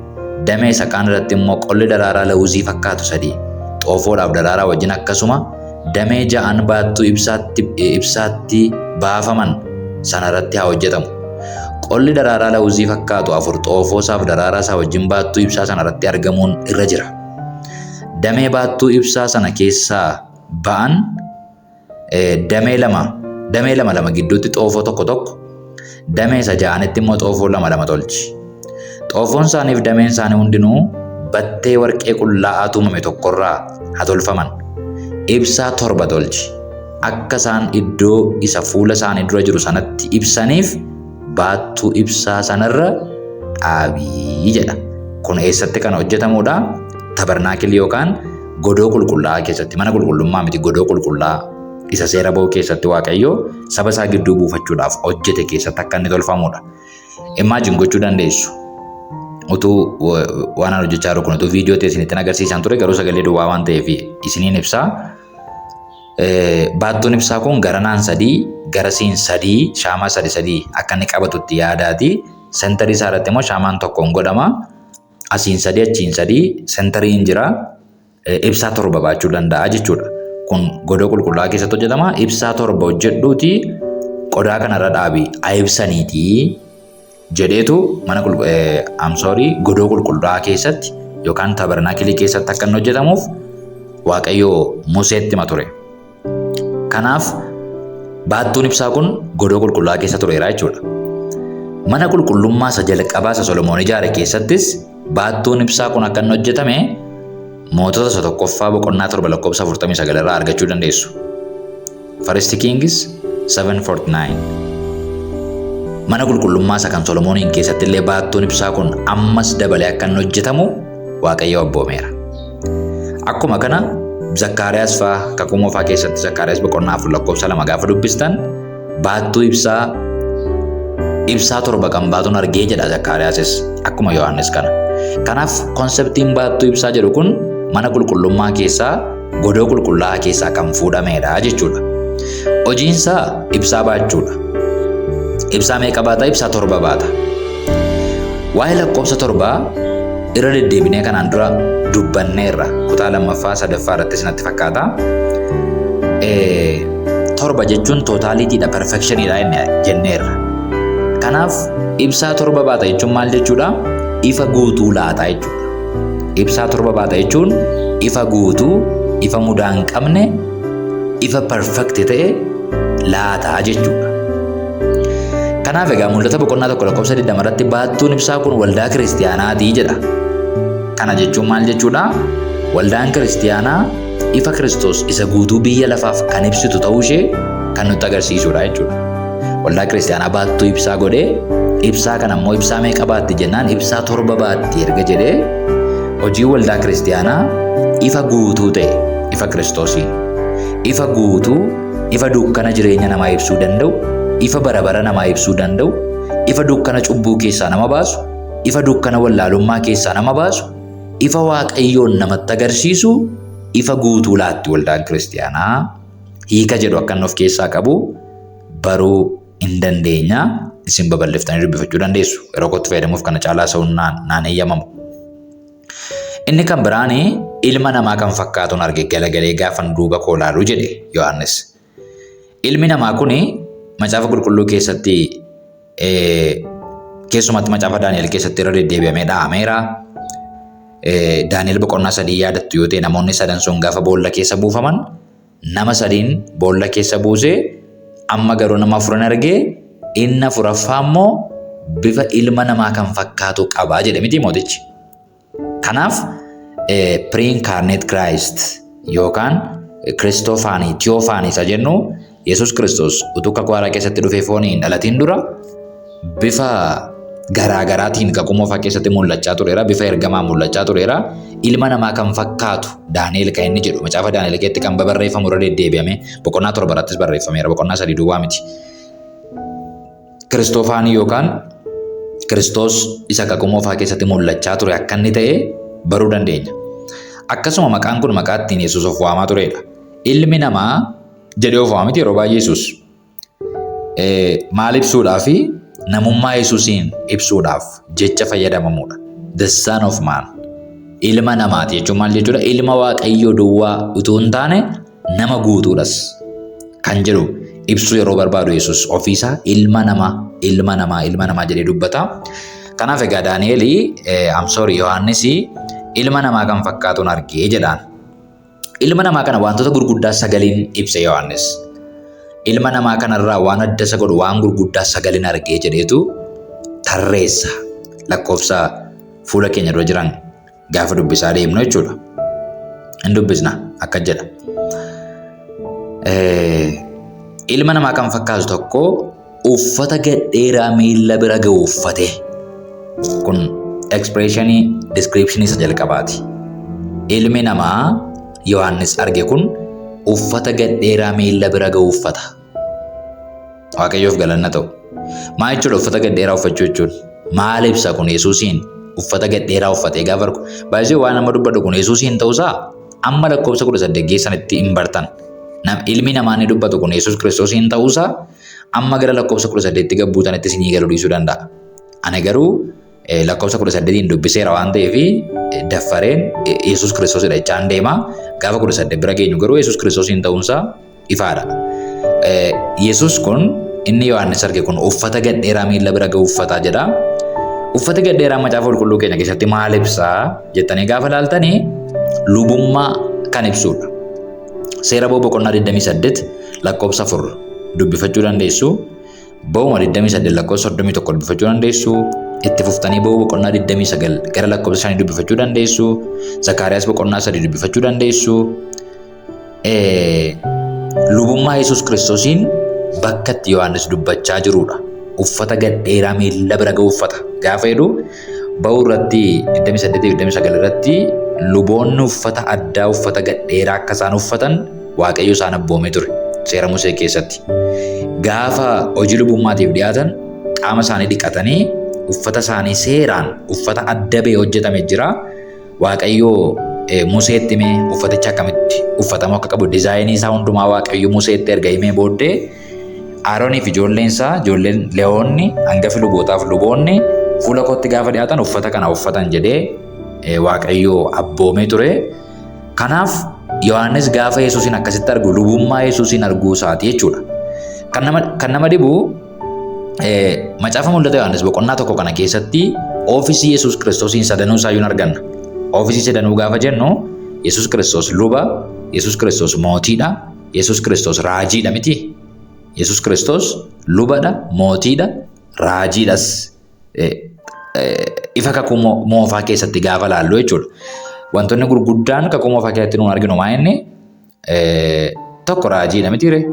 damee isa kaan irratti immoo qolli daraaraa lawuzii fakkaatu sadii xoofoodhaaf daraaraa wajjin, akkasuma damee ja'an baattuu ibsaatti baafaman sana irratti haa hojjetamu. Qolli daraaraa lawuzii fakkaatu afur xoofoo isaaf daraaraa isaa wajjin baattuu ibsaa sana irratti argamuun irra jira. Damee baattuu ibsaa sana keessaa ba'an damee lama lama gidduutti xoofoo tokko tokko, damee isa ja'anitti immoo xoofoo lama lama tolchi. Xoofoon isaaniif dameen isaanii hundinuu battee warqee qullaa'aa tumame tokkorraa haa tolfaman. Ibsaa torba tolchi. Akka isaan iddoo isa fuula isaanii dura jiru sanatti ibsaniif baattuu ibsaa sanarra dhaabii jedha. Kun eessatti kan hojjetamudha? Tabarnaakilii yookaan godoo qulqullaa'aa keessatti, mana qulqullummaa miti, godoo qulqullaa'aa isa seera ba'uu keessatti Waaqayyo saba isaa gidduu buufachuudhaaf hojjete keessatti akka inni tolfamudha. Imagine gochuu dandeessu. Utuu waan ani hojjechaa jiru kun utuu viidiyoo ta'e isinitti agarsiisan ture, garuu sagalee duwwaa waan ta'eef isiniin ibsaa. Baattuun ibsaa kun garanaan sadii, garasiin sadii, shaamaa sadi sadii akka inni qabatutti yaadaati. Centerii isaa irratti immoo shaamaan tokkoon godhama. Asiin sadii, achiin sadii, centeriin jira. Ibsaa torba baachuu danda'a jechuudha. Kun godoo qulqullaa'aa keessatti hojjetama. Ibsaa torba hojjedhuuti qodaa kanarra dhaabi haa ibsaniitii jedheetu mana I'm sorry, godoo qulqullaa'aa keessatti yookaan tabernaakilii keessatti akka inni hojjetamuuf Waaqayyo Museetti hima ture. Kanaaf baattuun ibsaa kun godoo qulqullaa'aa keessa tureera jechuudha. Mana qulqullummaa isa jalqabaa isa Solomoon ijaare keessattis baattuun ibsaa kun akka inni hojjetame Mootota isa tokkoffaa boqonnaa 7 lakkoofsa 49 irraa argachuu dandeessu. First Kings 7:49. Mana qulqullummaa isa kan Solomooniin keessatti illee baattuun ibsaa kun ammas dabalee akka inni hojjetamu Waaqayyo abboomeera. Akkuma kana Zakkaariyaas fa'aa Kakuu Moofaa keessatti Zakkaariyaas boqonnaa 4 lakkoofsa 2 gaafa dubbistan baattuu ibsaa ibsaa torba kan baatuun argee jedha Zakkaariyaasis akkuma Yohaannis kana. Kanaaf conceptiin baattuu ibsaa jedhu kun mana qulqullummaa keessaa, godoo qulqullaa'aa keessaa kan fuudhamedha jechuudha. Hojiinsaa ibsaa baachuudha. Ibsaa meeqa baata? Ibsaa torba baata. Waa'ee lakkoofsa torbaa irra deddeebinee kanaan dura dubbanneerra. Kutaa lammaffaa sadaffaa irrattis natti fakkaata. Torba jechuun totalitydha, perfectioniidha jenneerra. Kanaaf ibsaa torba baata jechuun maal jechuudha? Ifa guutuu laata jechuudha. Ibsaa torba baata jechuun ifa guutuu, ifa mudaa hin qabne, ifa perfect ta'e laataa jechuudha. Kanaaf egaa Mul'ata boqonnaa 1 lakkoofsa 20 irratti baattuun ibsaa kun waldaa kiristiyaanaatii jedha. Kana jechuun maal jechuudha? Waldaan kiristiyaanaa ifa Kiristoos isa guutuu biyya lafaaf kan ibsitu ta'uu ishee kan nutti agarsiisudha jechuudha. Waldaa kiristiyaanaa baattuu ibsaa godhee, ibsaa kana immoo ibsaa meeqa baatti jennaan ibsaa torba baatti erga jedhee, hojii waldaa kiristiyaanaa ifa guutuu ta'e, ifa Kiristoosiin, ifa guutuu, ifa dukkana jireenya namaa ibsuu danda'u, ifa bara bara namaa ibsuu danda'u, ifa dukkana cubbuu keessaa nama baasu, ifa dukkana wallaalummaa keessaa nama baasu, ifa Waaqayyoon namatti agarsiisu, ifa guutuu laatti waldaan kiristiyaanaa hiika jedhu akka inni of keessaa qabu baruu hin dandeenya. Isin babal'iftanii dubbifachuu dandeessu. Yeroo kootti fayyadamuuf kana caalaa sa'uun naan eeyyamamu. Inni kan biraan ilma namaa kan fakkaatuun arge galagalee gaafan duuba koo laalu jedhe Yohaannis. Ilmi namaa kun Macaafa Qulqulluu keessatti, keessumatti Macaafa Daani'el keessatti irra deddeebi'amee dha'ameera. Daani'el boqonnaa 3 yaadattu yoo ta'e, namoonni sadan sun gaafa boolla keessa buufaman nama sadiin boolla keessa buusee, amma garuu nama afuran argee, inni afuraffaa immoo bifa ilma namaa kan fakkaatu qaba jedhe miti mootichi? Kanaaf pre-incarnate Christ yookaan Christophany, Theophany isa jennu, Yesuus Kiristoos utuu kakuu haaraa keessatti dhufee foonii hin dhalatiin dura bifa garaa garaatiin kakuu moofaa keessatti mul'achaa tureera. Bifa ergamaa mul'achaa tureera. Ilma namaa kan fakkaatu Daani'el kan inni jedhu Macaafa Daani'el keessatti kan babarreeffamu irra deddeebi'ame boqonnaa 7 irrattis barreeffameera. Boqonnaa 3 duwwaa miti. Christophany yookaan Kiristoos isa kakuu moofaa keessatti mul'achaa ture akka inni ta'e baruu dandeenya. Akkasuma maqaan kun maqaa ittiin Yesuus of waamaa turedha. Ilmi namaa jedhee of waama miti yeroo baay'ee Yesuus. Maal ibsuudhaaf? Namummaa Yesuusiin ibsuudhaaf jecha fayyadamamudha. The Son of Man. Ilma namaati jechuun maal jechuudha? Ilma Waaqayyoo duwwaa utuu hin taane nama guutuudhas kan jedhu ibsuu yeroo barbaadu Yesuus ofiisaa ilma namaa, ilma namaa, ilma namaa jedhee dubbata. Kanaaf egaa Daani'eel, I'm sorry, Yohaannis ilma namaa kan fakkaatuun argee jedhaan. Ilma namaa kana wantoota gurguddaa sagaliin ibse Yohaannis. Ilma namaa kanarraa waan adda isa godhu waan gurguddaa sagalin argee jedheetu tarreessa, lakkoofsa fuula keenya dura jiran gaafa dubbisaa deemnu jechuudha. Hin dubbisna, akka jedha. Ilma namaa kan fakkaatu tokko uffata gadheeraa miilla bira ga'u uffatee Kun expressionii descriptionii isa jalqabaati. Ilmi namaa Yohaannis arge kun uffata gadheeraa miilla bira ga'u uffata. Waaqayyoof galanna ta'u. Maal jechuudha uffata gadheeraa uffachuu jechuun? Maal ibsa kun Yesuusiin uffata gadheeraa uffatee gaafa argu? Baay'ee waan amma dubbadhu kun Yesuusiin ta'uusaa amma lakkoofsa 18 geessanitti hin bartan. Ilmi namaa inni dubbatu kun Yesuus Kiristoosiin ta'uusaa amma gara lakkoofsa 18tti gabbuutanitti isinii galuu dhiisuu danda'a. Ani garuu lakkoofsa 18 dubbiseera waan ta'eef daffareen Yesuus Kiristoosidha jechaan deema. Gaafa 18 bira geenyu garuu Yesuus Kiristoosiin ta'uunsaa ifaadha. Yesuus kun inni Yohaannis arge kun uffata gadheeraa miilla bira ga'u uffataa jedha. Uffati gadheeraa macaafa qulqulluu keenya keessatti maal ibsaa jettanii gaafa ilaaltanii lubummaa kan ibsudha. Seera Ba'uu boqonnaa 28 lakkoofsa 4 dubbifachuu dandeessu. Ba'uma 28 lakkoofsa 31 dubbifachuu dandeessu. Itti fuftanii Ba'uu boqonnaa 29 gara lakkoofsa 5 dubbifachuu dandeessu. Zakaariyaas boqonnaa 3 dubbifachuu dandeessu. Lubummaa Yesuus Kiristoosiin bakka itti Yohaannis dubbachaa jirudha. Uffata gadheeraa miilla bira ga'u uffata. Gaafa jedhu Ba'uu irratti 28 29 irratti luboonni uffata addaa uffata gadheeraa akka isaan uffatan Waaqayyo isaan abboomee ture seera Musee keessatti. Gaafa hojii lubummaatiif dhiyaatan qaama isaanii dhiqatanii uffata isaanii seeraan uffata adda ba'ee hojjetame jira. Waaqayyo Museetti himee uffaticha akkamitti uffatamuu akka qabu dizaayinii isaa hundumaa Waaqayyo Museetti erga himee booddee Arooniif ijoolleen isaa ijoolleen Lewoonni hangafi lubootaaf luboonni fuula kootti gaafa dhiyaatan uffata kana uffatan jedhee Waaqayyo abboomee ture. Kanaaf Yohaannis gaafa Yesuusin akkasitti argu lubummaa Yesuusin arguu isaati jechuudha. Kan nama dhibu macaafa mul'ata Yohaannis boqonnaa 1 kana keessatti oofisii Yesuus Kiristoosiin sadanuu isaayyuu arganna. Oofisii sadanuu gaafa jennu Yesuus Kiristoos luba, Yesuus Kiristoos mootiidha, Yesuus Kiristoos raajiidha miti. Yesuus Kiristoos lubadha, mootiidha, raajiidhas. Ifa kakuu moofaa keessatti gaafa laallu jechuudha. Wantoonni gurguddaan kakuu moofaa keessatti nuun arginu maa inni tokko raajiidha miti ree.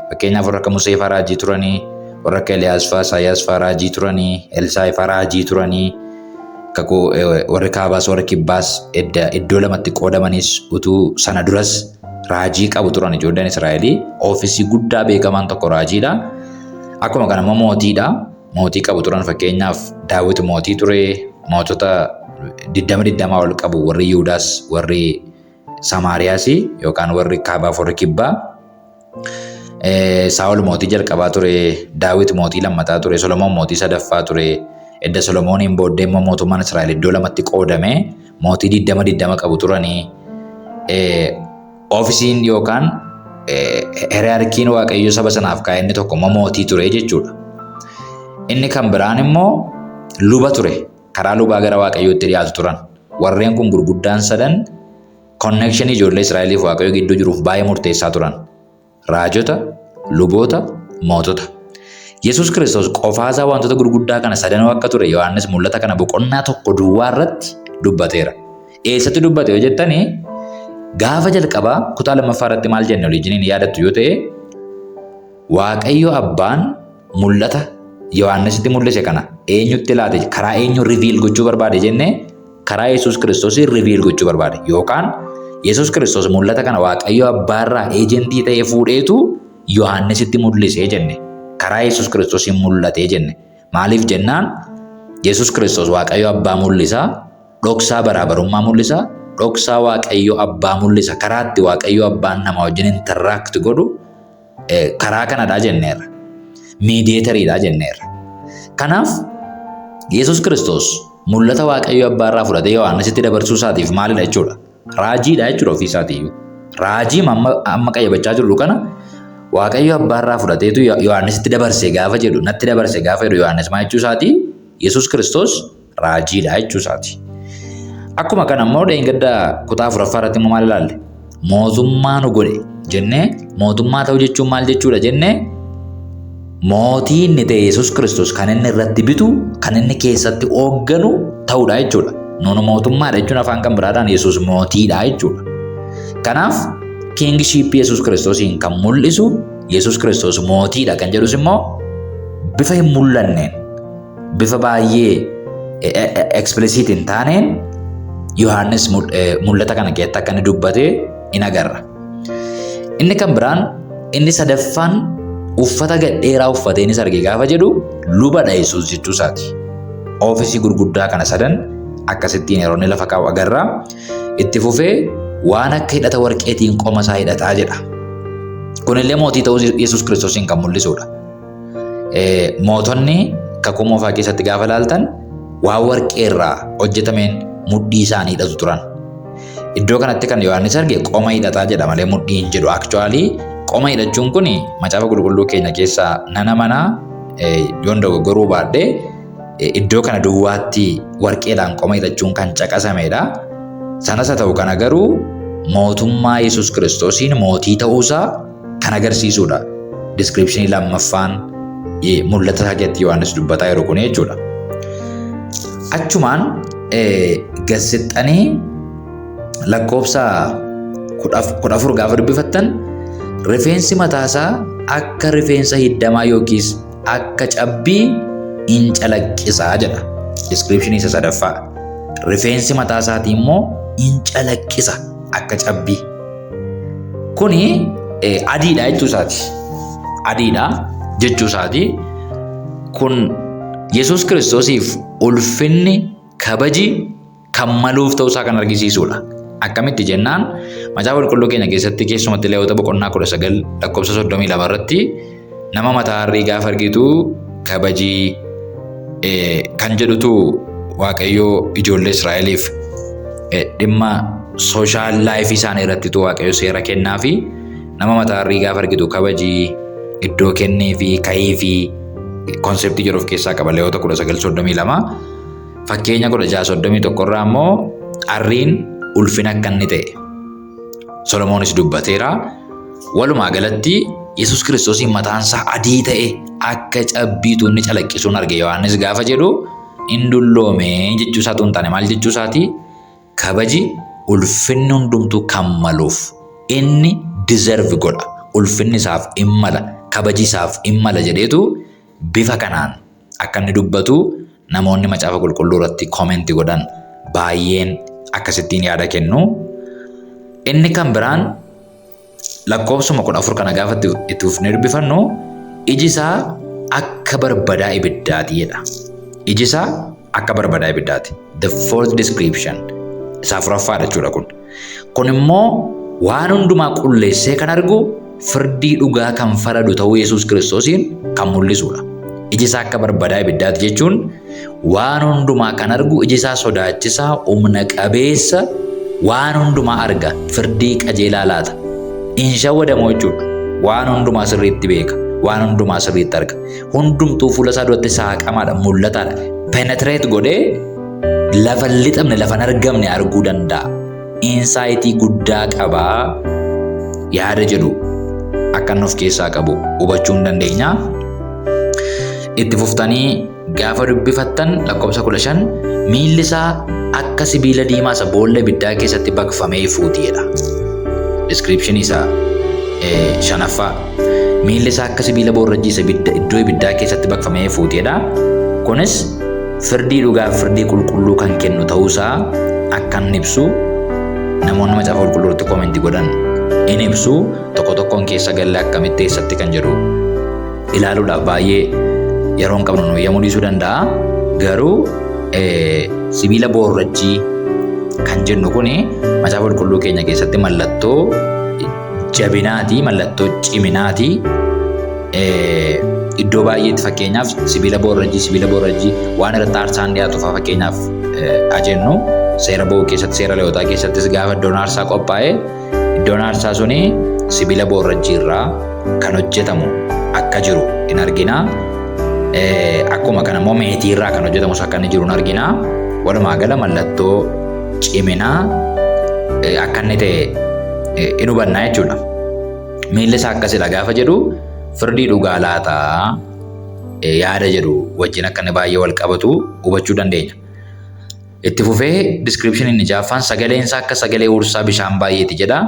Fakkeenyaaf warra akka Musee fa'aa raajii turanii, warra akka Eliyaas fa'aa, Isaayyaas fa'aa raajii turanii, Elsaa'i fa'aa raajii turanii, kakuu warri kaabaas warri kibbaas iddoo lamatti qoodamanis utuu sana duras raajii qabu turan ijoolleen Israa'elii. Oofisii guddaa beekamaan tokko raajiidha. Akkuma kana immoo mootiidha. Mootii qabu turan fakkeenyaaf Daawit mootii ture, mootota 20 20 ol qabu warri Yihudaas warri Samaariyaas yookaan warri kaabaaf warri kibbaa. Saa'ol mootii jalqabaa ture, Daawit mootii lammataa ture, Solomoon mootii sadaffaa ture. Edda Solomooniin booddee immoo mootummaan Israa'el iddoo lamatti qoodame mootii 20 20 qabu turanii. Oofisiin yookaan hiriyaarkiin Waaqayyo saba sanaaf kaa'e inni tokko immoo mootii ture jechuudha. Inni kan biraan immoo luba ture. Karaa lubaa gara Waaqayyootti dhiyaatu turan. Warreen kun gurguddaan sadan konnekshinii ijoollee Israa'eliif Waaqayyo gidduu jiruuf baay'ee murteessaa turan. Raajota, luboota, mootota. Yesuus Kiristoos qofaasaa wantoota gurguddaa kana sadanuu akka ture Yohaannis mul'ata kana boqonnaa 1 duwwaa irratti dubbateera. Eessatti dubbate yoo jettanii gaafa jalqabaa kutaa lammaffaa irratti maal jenne waliijiniin yaadattu yoo ta'e Waaqayyo Abbaan mul'ata Yohaannisitti mul'ise kana eenyutti laate karaa eenyu riviil gochuu barbaade jenne karaa Yesuus Kiristoosii riviil gochuu barbaade yookaan Yesuus Kiristoos mul'ata kana Waaqayyo Abbaarraa eejentii ta'ee fuudheetu Yohaannisitti mul'ise jenne karaa Yesuus Kiristoosiin mul'ate jenne maaliif jennaan Yesuus Kiristoos Waaqayyo Abbaa mul'isa dhoksaa baraabarummaa mul'isa dhoksaa Waaqayyo Abbaa mul'isa karaa itti Waaqayyo Abbaan nama wajjin interact godhu karaa kanadha jenneerra. Miidiyeetariidha jenneerra. Kanaaf Yesuus Kiristoos mul'ata Waaqayyo Abbaa irraa fudhatee Yohaannisitti dabarsuu isaatiif maalidha jechuudha? Raajiidha jechuudha ofii isaatiiyyuu. Raajii amma qayyabachaa jirru kana Waaqayyo Abbaa irraa fudhateetu Yohaannisitti dabarse gaafa jedhu natti dabarse gaafa jedhu Yohaannis maal jechuu isaati? Yesuus Kiristoos raajiidha jechuu isaati. Akkuma kana immoo dheengadda kutaa afuraffaa irratti immoo maal ilaalle? Mootummaa nu godhe jennee mootummaa ta'uu jechuun maal jechuudha jennee mootii inni ta'e Yesuus Kiristoos kan inni irratti bitu kan inni keessatti hoogganu ta'uudha jechuudha. Nuun mootummaadha jechuun afaan kan biraadhaan Yesuus mootiidha jechuudha. Kanaaf kiingshiippii Yesuus Kiristoosiin kan mul'isu Yesuus Kiristoos mootiidha kan jedhus immoo bifa hin mul'anneen bifa baay'ee Explicit hin taaneen Yohaannis mul'ata kana keessatti akka inni dubbate in agarra. Inni kan biraan inni sadaffaan uffata gadheeraa uffatee innis arge gaafa jedhu lubadha Yesuus jechuu isaati. Oofisii gurguddaa kana sadan akkasittiin yeroo inni lafa kaa'u agarra. Itti fufee waan akka hidhata warqeetiin qoma isaa hidhataa jedha. Kunillee mootii ta'uu Yesuus Kiristoosiin kan mul'isudha. Mootonni kakuu moofaa keessatti gaafa ilaaltan waan warqee irraa hojjetameen mudhii isaanii hidhatu turan. Iddoo kanatti kan Yohaannis arge qoma hidhataa jedha malee mudhii hin jedhu. Actually qoma hidhachuun kun macaafa qulqulluu keenya keessaa nana manaa yoon dogoggoruu baadhee iddoo kana duwwaatti warqeedhaan qoma hidhachuun kan caqasamedha. Sanas haa ta'u kana garuu mootummaa Yesuus Kiristoosiin mootii ta'uusaa kan agarsiisudha. Description lammaffaan mul'ata isaa keessatti Yohaannis dubbataa jiru kun jechuudha. Achumaan gaazexxanii lakkoofsa 14 gaafa dubbifattan rifeensi mataasaa akka rifeensa hiddamaa yookiis akka cabbii in calaqqisaa jedha. Description isa sadaffaa. Rifeensi mataa isaatii immoo in calaqqisa akka cabbii. Kuni adiidha jechuu isaati. Adiidha jechuu isaati. Kun Yesuus Kiristoosiif ulfinni kabaji kan maluuf ta'uusaa kan argisiisudha. Akkamitti jennaan macaafa qulqulluu keenya keessatti keessumatti Leewwota boqonnaa 19 lakkoofsa 32 irratti nama mataa harrii gaafa argitu kabajii kan jedhutu Waaqayyoo ijoollee Israa'eliif dhimma social life isaanii irrattitu Waaqayyo seera kennaa fi nama mataa harrii gaafa argitu kabajii iddoo kennee fi ka'ii fi concept jedhu of keessaa qaba Leewwota 19:32. Fakkeenya 16:31 irraa immoo arriin ulfina akka inni ta'e Solomoonis dubbateera. Walumaa galatti Yesuus Kiristoosiin mataan isaa adii ta'e akka cabbiitu inni calaqqisuun arge Yohaannis gaafa jedhu in dulloome jechuu isaatu hin taane maal jechuu isaati? Kabaji ulfinni hundumtuu kan maluuf inni deserve godha. Ulfinni isaaf in mala, kabaji isaaf in mala jedheetu bifa kanaan akka inni dubbatu namoonni macaafa qulqulluu irratti comment godhan baay'een akkasittiin yaada kennu. Inni kan biraan lakkoofsuma 14 kana gaafa itti fufnee dubbifannu iji isaa akka barbadaa ibiddaati jedha. Iji isaa akka barbadaa ibiddaati. The fourth description. Isa afuraffaadha jechuudha kun. Kun immoo waan hundumaa qulleessee kan argu firdii dhugaa kan faradu ta'uu Yesuus Kiristoosiin kan mul'isudha. Iji isaa akka barbadaa ibiddaati jechuun waan hundumaa kan argu iji isaa sodaachisaa humna qabeessa waan hundumaa arga firdii qajeelaa laata. Hin shawwadamu jechuudha. Waan hundumaa sirriitti beeka. Waan hundumaa sirriitti arga. Hundumtuu fuula isaa duratti saaqamaadha, mul'ataadha. Penetrate godhee lafa hin lixamne, lafa hin argamne arguu danda'a. Insight guddaa qabaa yaada jedhu akka inni of keessaa qabu hubachuu hin dandeenya. Itti fuftanii gaafa dubbifattan lakkoofsa 15 miilli isaa akka sibiila diimaa isa boolla ibiddaa keessatti baqfamee ifuuti jedha. Description isaa shanaffaa. Miilli isaa akka sibiila boorrajjii isa iddoo ibiddaa keessatti baqfamee ifuuti jedha. Kunis firdii dhugaa firdii qulqulluu kan kennu ta'uusaa akka inni ibsu namoonni macaafa qulqulluu irratti comment godhan in ibsu. Tokko tokkoon keessa galle akkamitti eessatti kan jedhu ilaaluudhaaf baay'ee yeroo hin qabnu nu eeyyamuu dhiisuu danda'a. Garuu sibiila boorrajjii kan jennu kuni macaafa qulqulluu keenya keessatti mallattoo jabinaati, mallattoo ciminaati. Iddoo baay'eetti fakkeenyaaf sibiila boorrajjii waan irratti aarsaan dhiyaatu fa'a fakkeenyaaf ajennu seera ba'uu keessatti seera Leewwotaa keessattis gaafa iddoon aarsaa qophaa'e iddoon aarsaa suni sibiila boorrajjii irraa kan hojjetamu akka jiru in argina. Akkuma kana immoo meetii irraa kan hojjetamus akka inni jiru in argina. Walumaa gala mallattoo ciminaa akka inni ta'e in hubanna jechuudha. Miilli isaa akkasidha gaafa jedhu firdii dhugaa laataa yaada jedhu wajjin akka inni baay'ee wal qabatu hubachuu dandeenya. Itti fufee description inni ja'affaan sagaleen isaa akka sagalee huursaa bishaan baay'eeti jedha.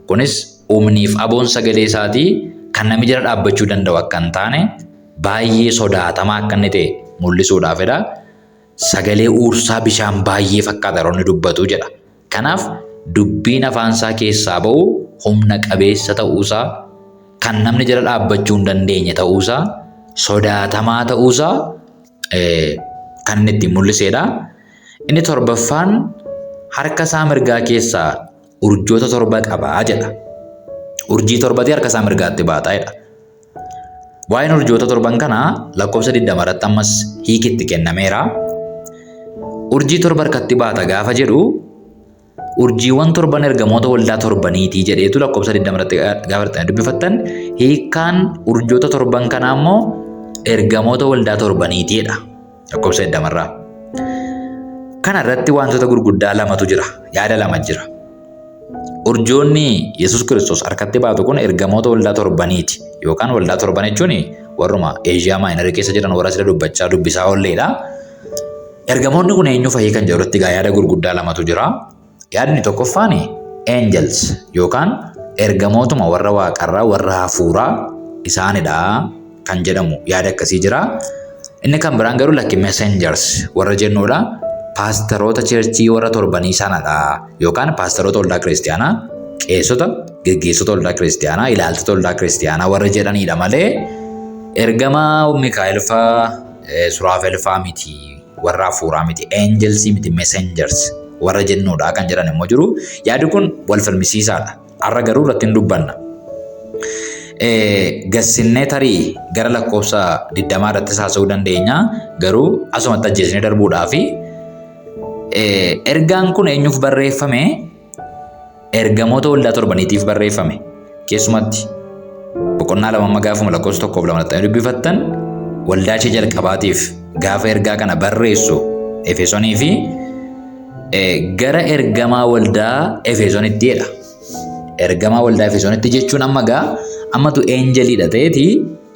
Kunis humniif aboon sagalee isaatii kan namni jala dhaabbachuu danda'u akka hin taane baay'ee sodaatamaa akka inni ta'e mul'isuudhaafidha. Sagalee uursaa bishaan baay'ee fakkaata yeroo inni dubbatu jedha. Kanaaf dubbiin afaan isaa keessaa ba'u humna qabeessa ta'uusaa, kan namni jala dhaabbachuu hin dandeenye ta'uusaa, sodaatamaa ta'uusaa kan inni ittiin mul'isedha. Inni torbaffaan harka isaa mirgaa keessaa urjoota torba qabaa jedha. Urjii torbati harka isaa mirgaatti baataa jedha. Waa'een urjoota torban kanaa lakkoofsa 20 irratti ammas hiiki itti kennameera. Urjii torba harkatti baata gaafa jedhu urjiiwwan torban ergamoota waldaa torbaniitii jedheetu lakkoofsa 20 irratti gaafa dhaqxanii dubbifattan hiikkaan urjoota torban kanaa immoo ergamoota waldaa torbaniitiidha. Lakkoofsa 20 irraa. Kana irratti wantoota gurguddaa lamatu jira. Yaada lama jira. Urjoonni Yesuus Kiristoos harkatti baatu kun ergamoota waldaa torbaniiti. Yookaan waldaa torban jechuun warruma Eeshiyaa Maayinarii keessa jiran warra sila dubbachaa dubbisaa oolleedha. Ergamoonni kun eenyu fa'ii kan jedhu irratti egaa yaada gurguddaa lamatu jira. Yaadni tokkoffaan angels yookaan ergamootuma warra waaqarraa warra hafuuraa isaanidha kan jedhamu yaada akkasii jira. Inni kan biraan garuu lakki messengers warra jennuudha. Paastaroota cheerchii warra torbanii sanadha yookaan paastaroota waldaa kiristiyaanaa, qeessota, geggeessota waldaa kiristiyaanaa, ilaaltota waldaa kiristiyaanaa warra jedhanidha malee ergama Mikaa'el fa'aa Suraafel fa'aa miti warra hafuuraa miti angels miti messengers warra jennuudha kan jedhan immoo jiru. Yaadi kun wal falmisiisaadha. Har'a garuu irratti hin dubbanna. Gassinnee tarii gara lakkoofsa 20 irrattis haasa'uu dandeenya. Garuu asumatti ajjeesnee darbuudhaafi ergaan kun eenyuuf barreeffame? Ergamoota waldaa torbaniitiif barreeffame. Keessumatti boqonnaa lama amma gaafuma lakkoofsa tokkoof lama dhaxxanii dubbifattan waldaa ishee jalqabaatiif gaafa ergaa kana barreessu Efesonii fi gara ergamaa waldaa Efesonitti jedha. Ergamaa waldaa Efesonitti jechuun amma gaa ammatu eenjeliidha ta'eeti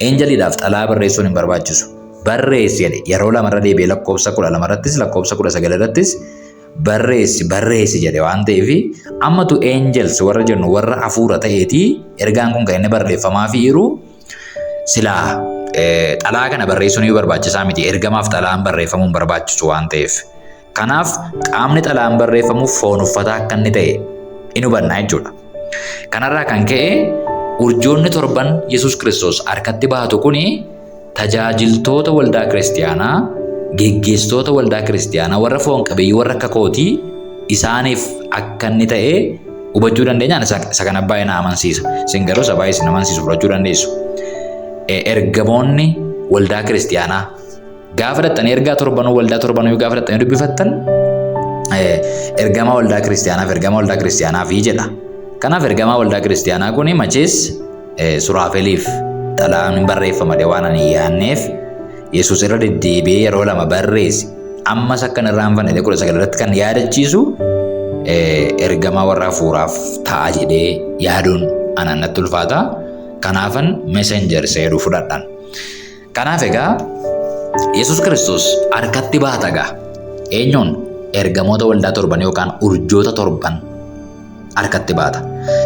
eenjeliidhaaf xalaa barreessuun hin barbaachisu. Barreessi jedhe yeroo lamarra deebi'ee lakkoofsa 12 irrattis lakkoofsa 19 irrattis barreessi barreessi jedhe waan ta'eef ammatu angels warra jennu warra hafuura ta'eeti ergaan kun kan inni barreeffamaa fi jiru silaa xalaa kana barreessuun iyyuu barbaachisaa miti ergamaaf xalaan barreeffamuun barbaachisu waan ta'eef. Kanaaf qaamni xalaan barreeffamu foon uffataa akka inni ta'e in hubanna jechuudha. Kanarraa kan ka'e urjoonni torban Yesuus Kiristoos harkatti baatu kuni tajaajiltoota waldaa kiristiyaanaa, geggeessitoota waldaa kiristiyaanaa warra foon qabeeyyii warra akka kootii isaaniif akka inni ta'e hubachuu dandeenya. Isa kana baay'ee na amansiisa. Isin garuu isa baay'ee isin amansiisu fudhachuu dandeessu. Ergamoonni waldaa kiristiyaanaa gaafa dhaxxanii ergaa torbanuu waldaa torbanuu gaafa dhaxxanii dubbifattan ergamaa waldaa kiristiyaanaaf ergamaa waldaa kiristiyaanaaf jedha. Kanaaf ergamaa waldaa kiristiyaanaa kun machees Suraafeliif xalayaan hin barreeffama jedhee waan ani hin yaadneef Yesuus irra deddeebi'ee yeroo lama barreesse ammas akka hin irraanfanne jedhee 19 irratti kan yaadachiisu ergamaa warra hafuuraaf ta'a jedhee yaaduun anaan natti ulfaata. Kanaafan messenger isa jedhu fudhadhan. Kanaaf egaa Yesuus Kiristoos harkatti baata egaa eenyuun ergamoota waldaa torban yookaan urjoota torban harkatti baata.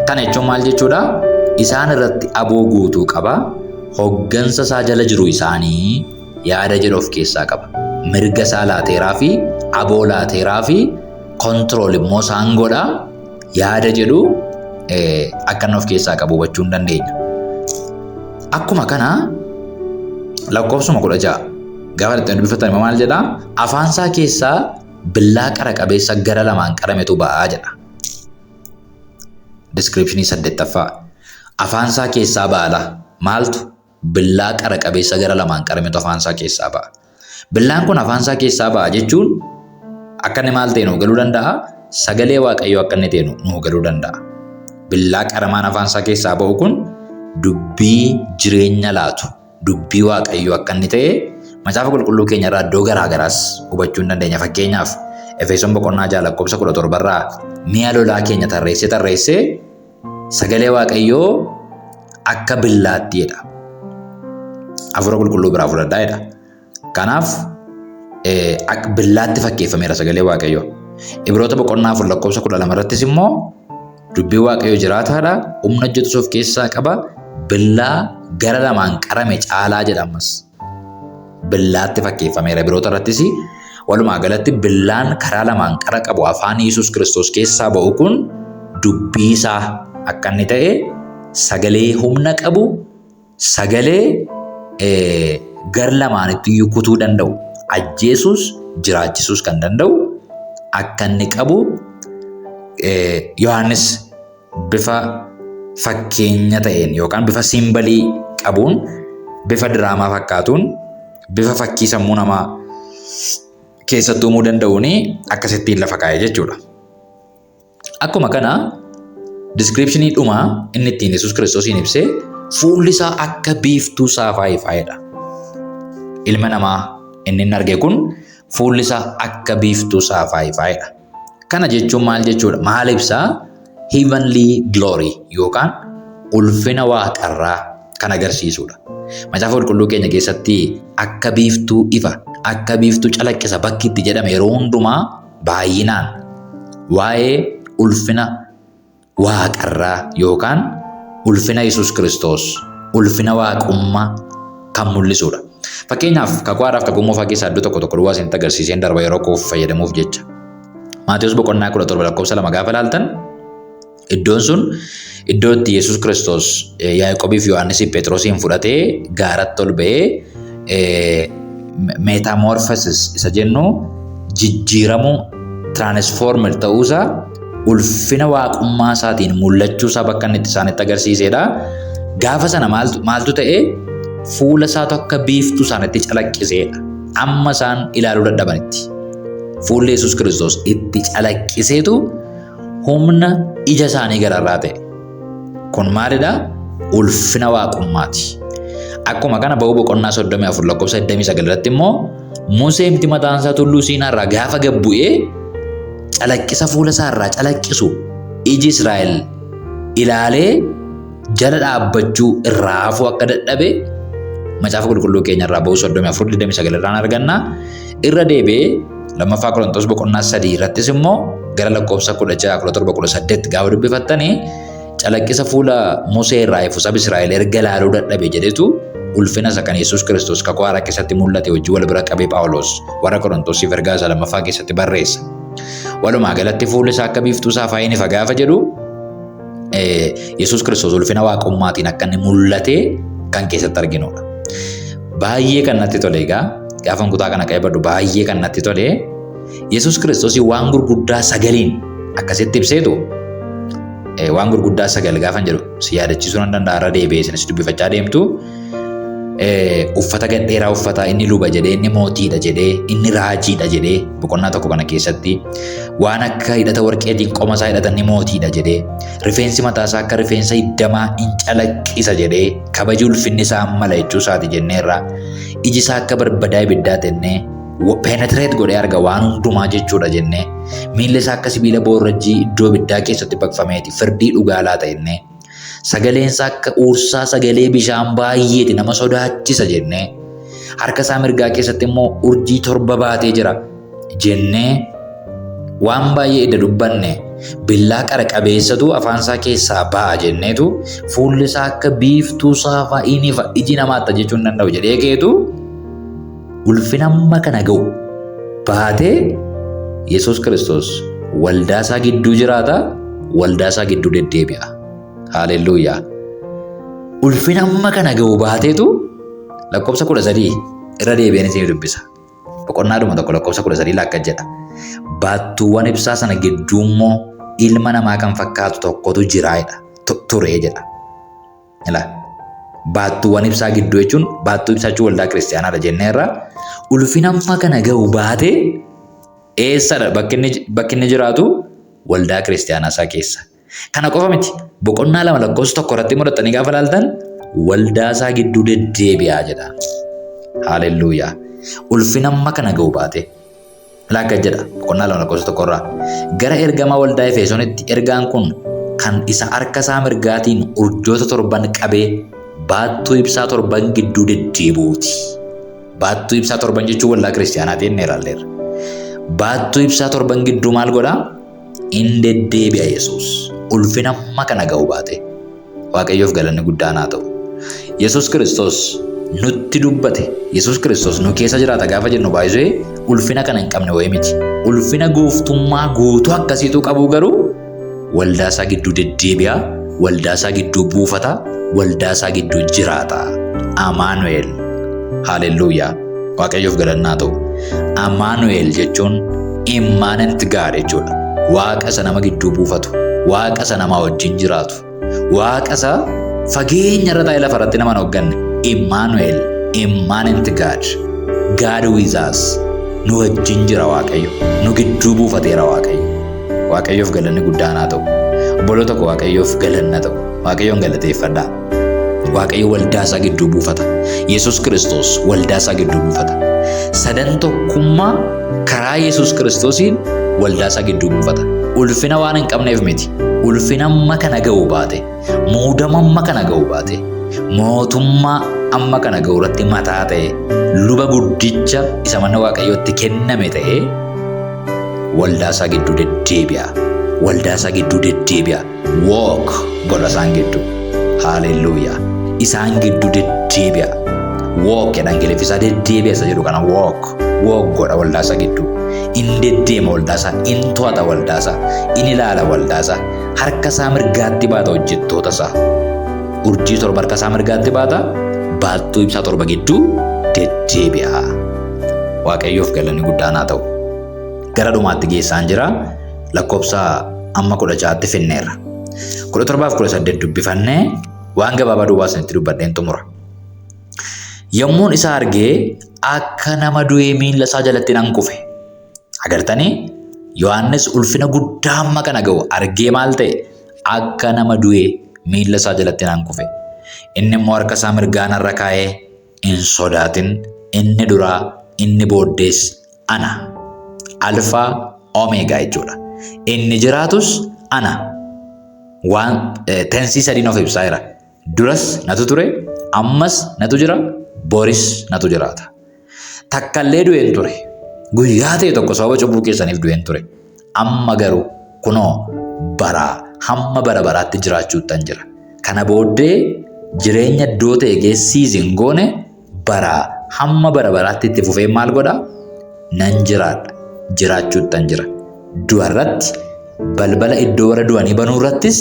Kana jechuun maal jechuudha? Isaan irratti aboo guutuu qaba. Hoggansa isaa jala jiru isaanii yaada jedhu of keessaa qaba. Mirga isaa laateeraa fi aboo laateeraa fi kontirool immoo isaan godha yaada jedhu akka inni of keessaa qabu hubachuu hin dandeenya. Akkuma kana lakkoofsuma 16 gaafa itti dubbifatan maal jedhaa? Afaan isaa keessaa billaa qara qabeessa gara lamaan qarametu ba'aa jedha. Diskiripshinii saddeettaffaa. Afaan isaa keessaa ba'ala. Maaltu? Billaa qara qabeessa gara lamaan qarametu afaan isaa keessaa ba'a. Billaan kun afaan isaa keessaa ba'a jechuun akka inni maal ta'e nuu galuu danda'a? Sagalee Waaqayyoo akka inni ta'e nuu galuu danda'a. Billaa qaramaan afaan isaa keessaa ba'u kun dubbii jireenya laatu, dubbii Waaqayyoo akka inni ta'e macaafa qulqulluu keenya irraa iddoo garaa garaas hubachuu hin dandeenya. Fakkeenyaaf Efesoon boqonnaa 6 lakkoofsa 17 irraa mi'a lolaa keenya tarreessee tarreessee sagalee Waaqayyoo akka billaatti jedha. Hafuura qulqulluu biraa fudhadhaa jedha. Kanaaf akka billaatti fakkeeffameera sagalee Waaqayyoo. Ibroota boqonnaa 4 lakkoofsa 12 irrattis immoo dubbii Waaqayyoo jiraataadha, humna hojjetus of keessaa qaba, billaa gara lamaan qarame caalaa jedha ammas. Billaatti fakkeeffameera. Ibroota irrattis Walumaa galatti billaan karaa lamaan qara qabu afaan Yesuus Kiristoos keessaa ba'u kun dubbii isaa akka inni ta'e, sagalee humna qabu, sagalee gar lamaanitti iyyuu kutuu danda'u, ajjeesuus jiraachisuus kan danda'u akka inni qabu Yohaannis bifa fakkeenya ta'een yookaan bifa simbalii qabuun, bifa diraamaa fakkaatuun, bifa fakkii sammuu namaa keessatti uumuu danda'uun akkasittiin lafa kaa'e jechuudha. Akkuma kana diskiripshinii dhumaa inni ittiin Yesuus Kiristoosiin ibsee fuulli isaa akka biiftuu saafaa ifaa'edha. Ilma namaa inni inni arge kun fuulli isaa akka biiftuu saafaa ifaa'edha. Kana jechuun maal jechuudha? Maal ibsaa? Heavenly glory yookaan ulfina waaqarraa kan agarsiisudha. Macaafa Qulqulluu keenya keessatti akka biiftuu ifa, akka biiftuu calaqqisa bakki itti jedhame yeroo hundumaa baay'inaan waa'ee ulfina waaqarraa yookaan ulfina Yesuus Kiristoos, ulfina waaqummaa kan mul'isudha. Fakkeenyaaf, Kakuu Haaraaf Kakuu Moofaa keessaa iddoo tokko tokko duwwaa isinitti agarsiiseen darba yeroo koof fayyadamuuf jecha. Maatewos boqonnaa 17 lakkoofsa 2 gaafa ilaaltan, iddoon sun iddoo itti Yesuus Kiristoos Yaaqoobii fi Yohaannisii fi Phexrosiin fudhatee gaaratti ol ba'ee metamorphosis isa jennu, jijjiiramuu, transformed ta'uusaa, ulfina waaqummaa isaatiin mul'achuu isaa bakka inni itti isaanitti agarsiisedha. Gaafa sana maaltu ta'e? Fuula isaatu akka biiftuu isaanitti calaqqiseedha. Amma isaan ilaaluu dadhabanitti. Fuulli Yesuus Kiristoos itti calaqqiseetu humna ija isaanii gararraa ta'e. Kun maalidha? Ulfina waaqummaati. Akkuma kana Ba'uu boqonnaa 34 lakkoofsa 29 irratti immoo Museemti mataan isaa tulluu Siinaa irraa gaafa gad bu'ee calaqqisa fuula isaa irraa calaqqisu iji Israa'el ilaalee jala dhaabbachuu irraa hafuu akka dadhabe Macaafa Qulqulluu keenya irraa Ba'uu 34 29 irraan arganna. Irra deebi'ee Lammaffaa Qorontos boqonnaa 3 irrattis immoo gara lakkoofsa 16, 17, 18 gaafa dubbifattanii calaqqisa fuula Musee irraa ifu saba Israa'el erga ilaaluu dadhabe jedhetu ulfina isa kan Yesuus Kiristoos Kakuu Haaraa keessatti mul'ate wajjin wal bira qabee Phaawulos warra Qorontosiif ergaa isaa lammaffaa keessatti barreessa. Walumaa galatti fuulli isaa akka biiftuu saafaa hin ifa gaafa jedhu, Yesuus Kiristoos ulfina waaqummaatiin akka inni mul'ate kan keessatti arginudha. Baay'ee kan natti tole egaa gaafan kutaa kana qayyabadhu, baay'ee kan natti tole, Yesuus Kiristoos waan gurguddaa sagaliin akkasitti ibseetu, waan gurguddaa sagal gaafan jedhu si yaadachiisuu nan danda'a, irra deebi'ee isinis dubbifachaa deemtu. Uffata gadheeraa uffata, inni luba jedhee, inni mootiidha jedhee, inni raajiidha jedhee, boqonnaa 1 kana keessatti waan akka hidhata warqeetiin qoma isaa hidhatan, inni mootiidha jedhee, rifeensi mataa isaa akka rifeensa hiddamaa in calaqqisa jedhee, kabaji ulfinni isaa mala jechuu isaati jenneerra, iji isaa akka barbadaa ibiddaa jennee, penetrate godhee arga waan hundumaa jechuudha jennee, miilli isaa akka sibiila boorrajjii iddoo ibiddaa keessatti baqfameeti, firdii dhugaa laata jennee, sagaleen isaa akka uursaa sagalee bishaan baay'eeti, nama sodaachisa jennee, harka isaa mirgaa keessatti immoo urjii torba baatee jira jennee, waan baay'ee edda dubbanne, billaa qara qabeessatu afaan isaa keessaa ba'a jenneetu, fuulli isaa akka biiftuu saafaa in ifa, iji namaatti jechuu hin danda'u jedhee keetu, ulfina amma kana ga'u baatee Yesuus Kiristoos waldaa isaa gidduu jiraata, waldaa isaa gidduu deddeebi'a. Haalelluuyaa. Ulfina amma kana ga'u baateetu lakkoofsa 13 irra deebi'een isin dubbisa. Boqonnaadhuma 1 lakkoofsa 13 lakka jedha. Baattuuwwan ibsaa sana gidduu immoo ilma namaa kan fakkaatu tokkotu jira jedha. Ture jedha. Ilaa. Baattuuwwan ibsaa gidduu jechuun, baattuu ibsaa jechuun waldaa kiristaanaadha jenneerra. Ulfina amma kana ga'u baatee eessadha bakki inni jiraatu? Waldaa kiristaanaa isaa keessa. Kana qofa miti. Boqonnaa 2 lakkoofsa 1 irratti mudhatanii gaafa ilaaltan waldaa isaa gidduu deddeebi'aa jedha. Haalelluuyaa. Ulfina amma kana ga'u baatee. Lakka jedha boqonnaa 2 lakkoofsa 1 irraa. Gara ergamaa waldaa Efesoonitti ergaan kun kan isa harka isaa mirgaatiin urjoota torban qabee baattuu ibsaa torban gidduu deddeebi'uuti. Baattuu ibsaa torban jechuun waldaa kiristaanaa jennee ilaalleerra. Baattuu ibsaa torban gidduu maal godhaa? In deddeebi'a Yesuus. Ulfina amma kana ga'u baate. Waaqayyoof galanni guddaan haa ta'u. Yesuus Kiristoos nutti dubbate. Yesuus Kiristoos nu keessa jiraata gaafa jennu baay'isee ulfina kana hin qabne wayii miti. Ulfina gooftummaa guutuu akkasiitu qabu garuu waldaa isaa gidduu deddeebi'a, waldaa isaa gidduu buufata, waldaa isaa gidduu jiraata. Amaanu'el. Haalelluuyaa. Waaqayyoof galannaa ta'u. Amaanu'el jechuun immanent God jechuudha. Waaqa isa nama gidduu buufatu, Waaqa isa namaa wajjin jiraatu, Waaqa isa fageenya irra taa'ee lafa irratti nama hin hoogganne. Immanuel, immanent God, God with us. Nu wajjin jira Waaqayyo. Nu gidduu buufateera Waaqayyo. Waaqayyoof galanni guddaan haa ta'u. Obboloota koo, Waaqayyoof galanna ta'u. Waaqayyoon galateeffadhaa. Waaqayyo waldaa isaa gidduu buufata. Yesuus Kiristoos waldaa isaa gidduu buufata. Sadan tokkummaa karaa Yesuus Kiristoosiin waldaa isaa gidduu buufata. Ulfina waan hin qabneef miti. Ulfina amma kana ga'u baate, muudama amma kana ga'u baate, mootummaa amma kana ga'u irratti mataa ta'e, luba guddicha isa mana Waaqayyootti kenname ta'e waldaa isaa gidduu deddeebi'a. Waldaa isaa gidduu deddeebi'a. Walk godha isaan gidduu. Haalelluuyaa. Isaan gidduu deddeebi'a. Walk jedha Ingiliffi isaa, deddeebi'a isa jedhu kana, walk. Walk godha waldaa isaa gidduu. In deddeema waldaa isaa, in to'ata waldaa isaa, in ilaala waldaa isaa. Harka isaa mirgaatti baata hojjettoota isaa. Urjii 7 harka isaa mirgaatti baata. Baattuu ibsaa 7 gidduu deddeebi'a. Waaqayyoof galanni guddaan haa ta'u. Gara dhumaatti geessaan jira. Lakkoofsa amma 16tti finneerra. 17f 18 dubbifannee waan gabaabaa duwwaa isinitti dubbadheen xumura. Yommuun isa argee akka nama du'ee miilla isaa jalatti nan kufe. Agartanii, Yohaannis ulfina guddaa amma kana ga'u argee maal ta'e? Akka nama du'ee miilla isaa jalatti nan kufe. Inni immoo harka isaa mirgaa narra kaa'ee, "Hin sodaatin, inni duraa, inni booddees ana. Alfaa Omeegaa jechuudha. Inni jiraatus ana." Waan tense sadiin of ibsaa jira. Duras natu ture, ammas natu jira, boris natu jiraata. Takkallee du'een ture. Guyyaa ta'e tokko sababa cubbuu keessaniif du'een ture. Amma garuu kunoo baraa hamma bara baraatti jiraachuuttan jira. Kana booddee jireenya iddoo ta'e geessiis hin goone, baraa hamma bara baraatti itti fufee maal godha? Nan jiraadha. Jiraachuuttan jira. Du'a irratti, balbala iddoo warra du'anii banuu irrattis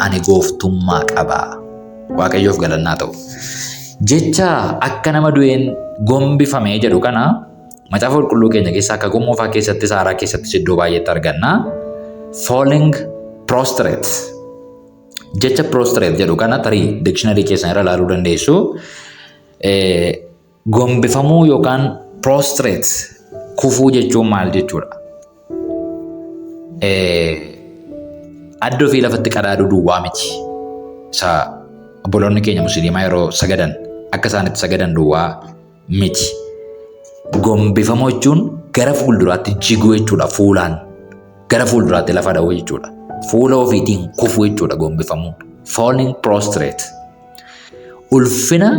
ani gooftummaa qaba. Waaqayyoof galannaa ta'u. Jecha "akka nama du'een gombifame" jedhu kana Macaafa Qulqulluu keenya keessaa Kakuu Moofaa keessattis Haaraa keessattis iddoo baay'eetti arganna. Falling prostrate. Jecha "prostrate" jedhu kana tarii dictionary keessan irra ilaaluu dandeessu. Gombifamuu yookaan prostrate kufuu jechuun maal jechuudha? Adda ofii lafatti qadaaduu duwwaa miti. Isa obboloonni keenya musliimaa yeroo sagadan akka isaan itti sagadan duwwaa miti. Gombifamuu jechuun gara fuulduraatti jiguu jechuudha, fuulaan. Gara fuulduraatti lafa dha'uu jechuudha. Fuula ofiitiin kufuu jechuudha gombifamuun. Falling prostrate. Ulfina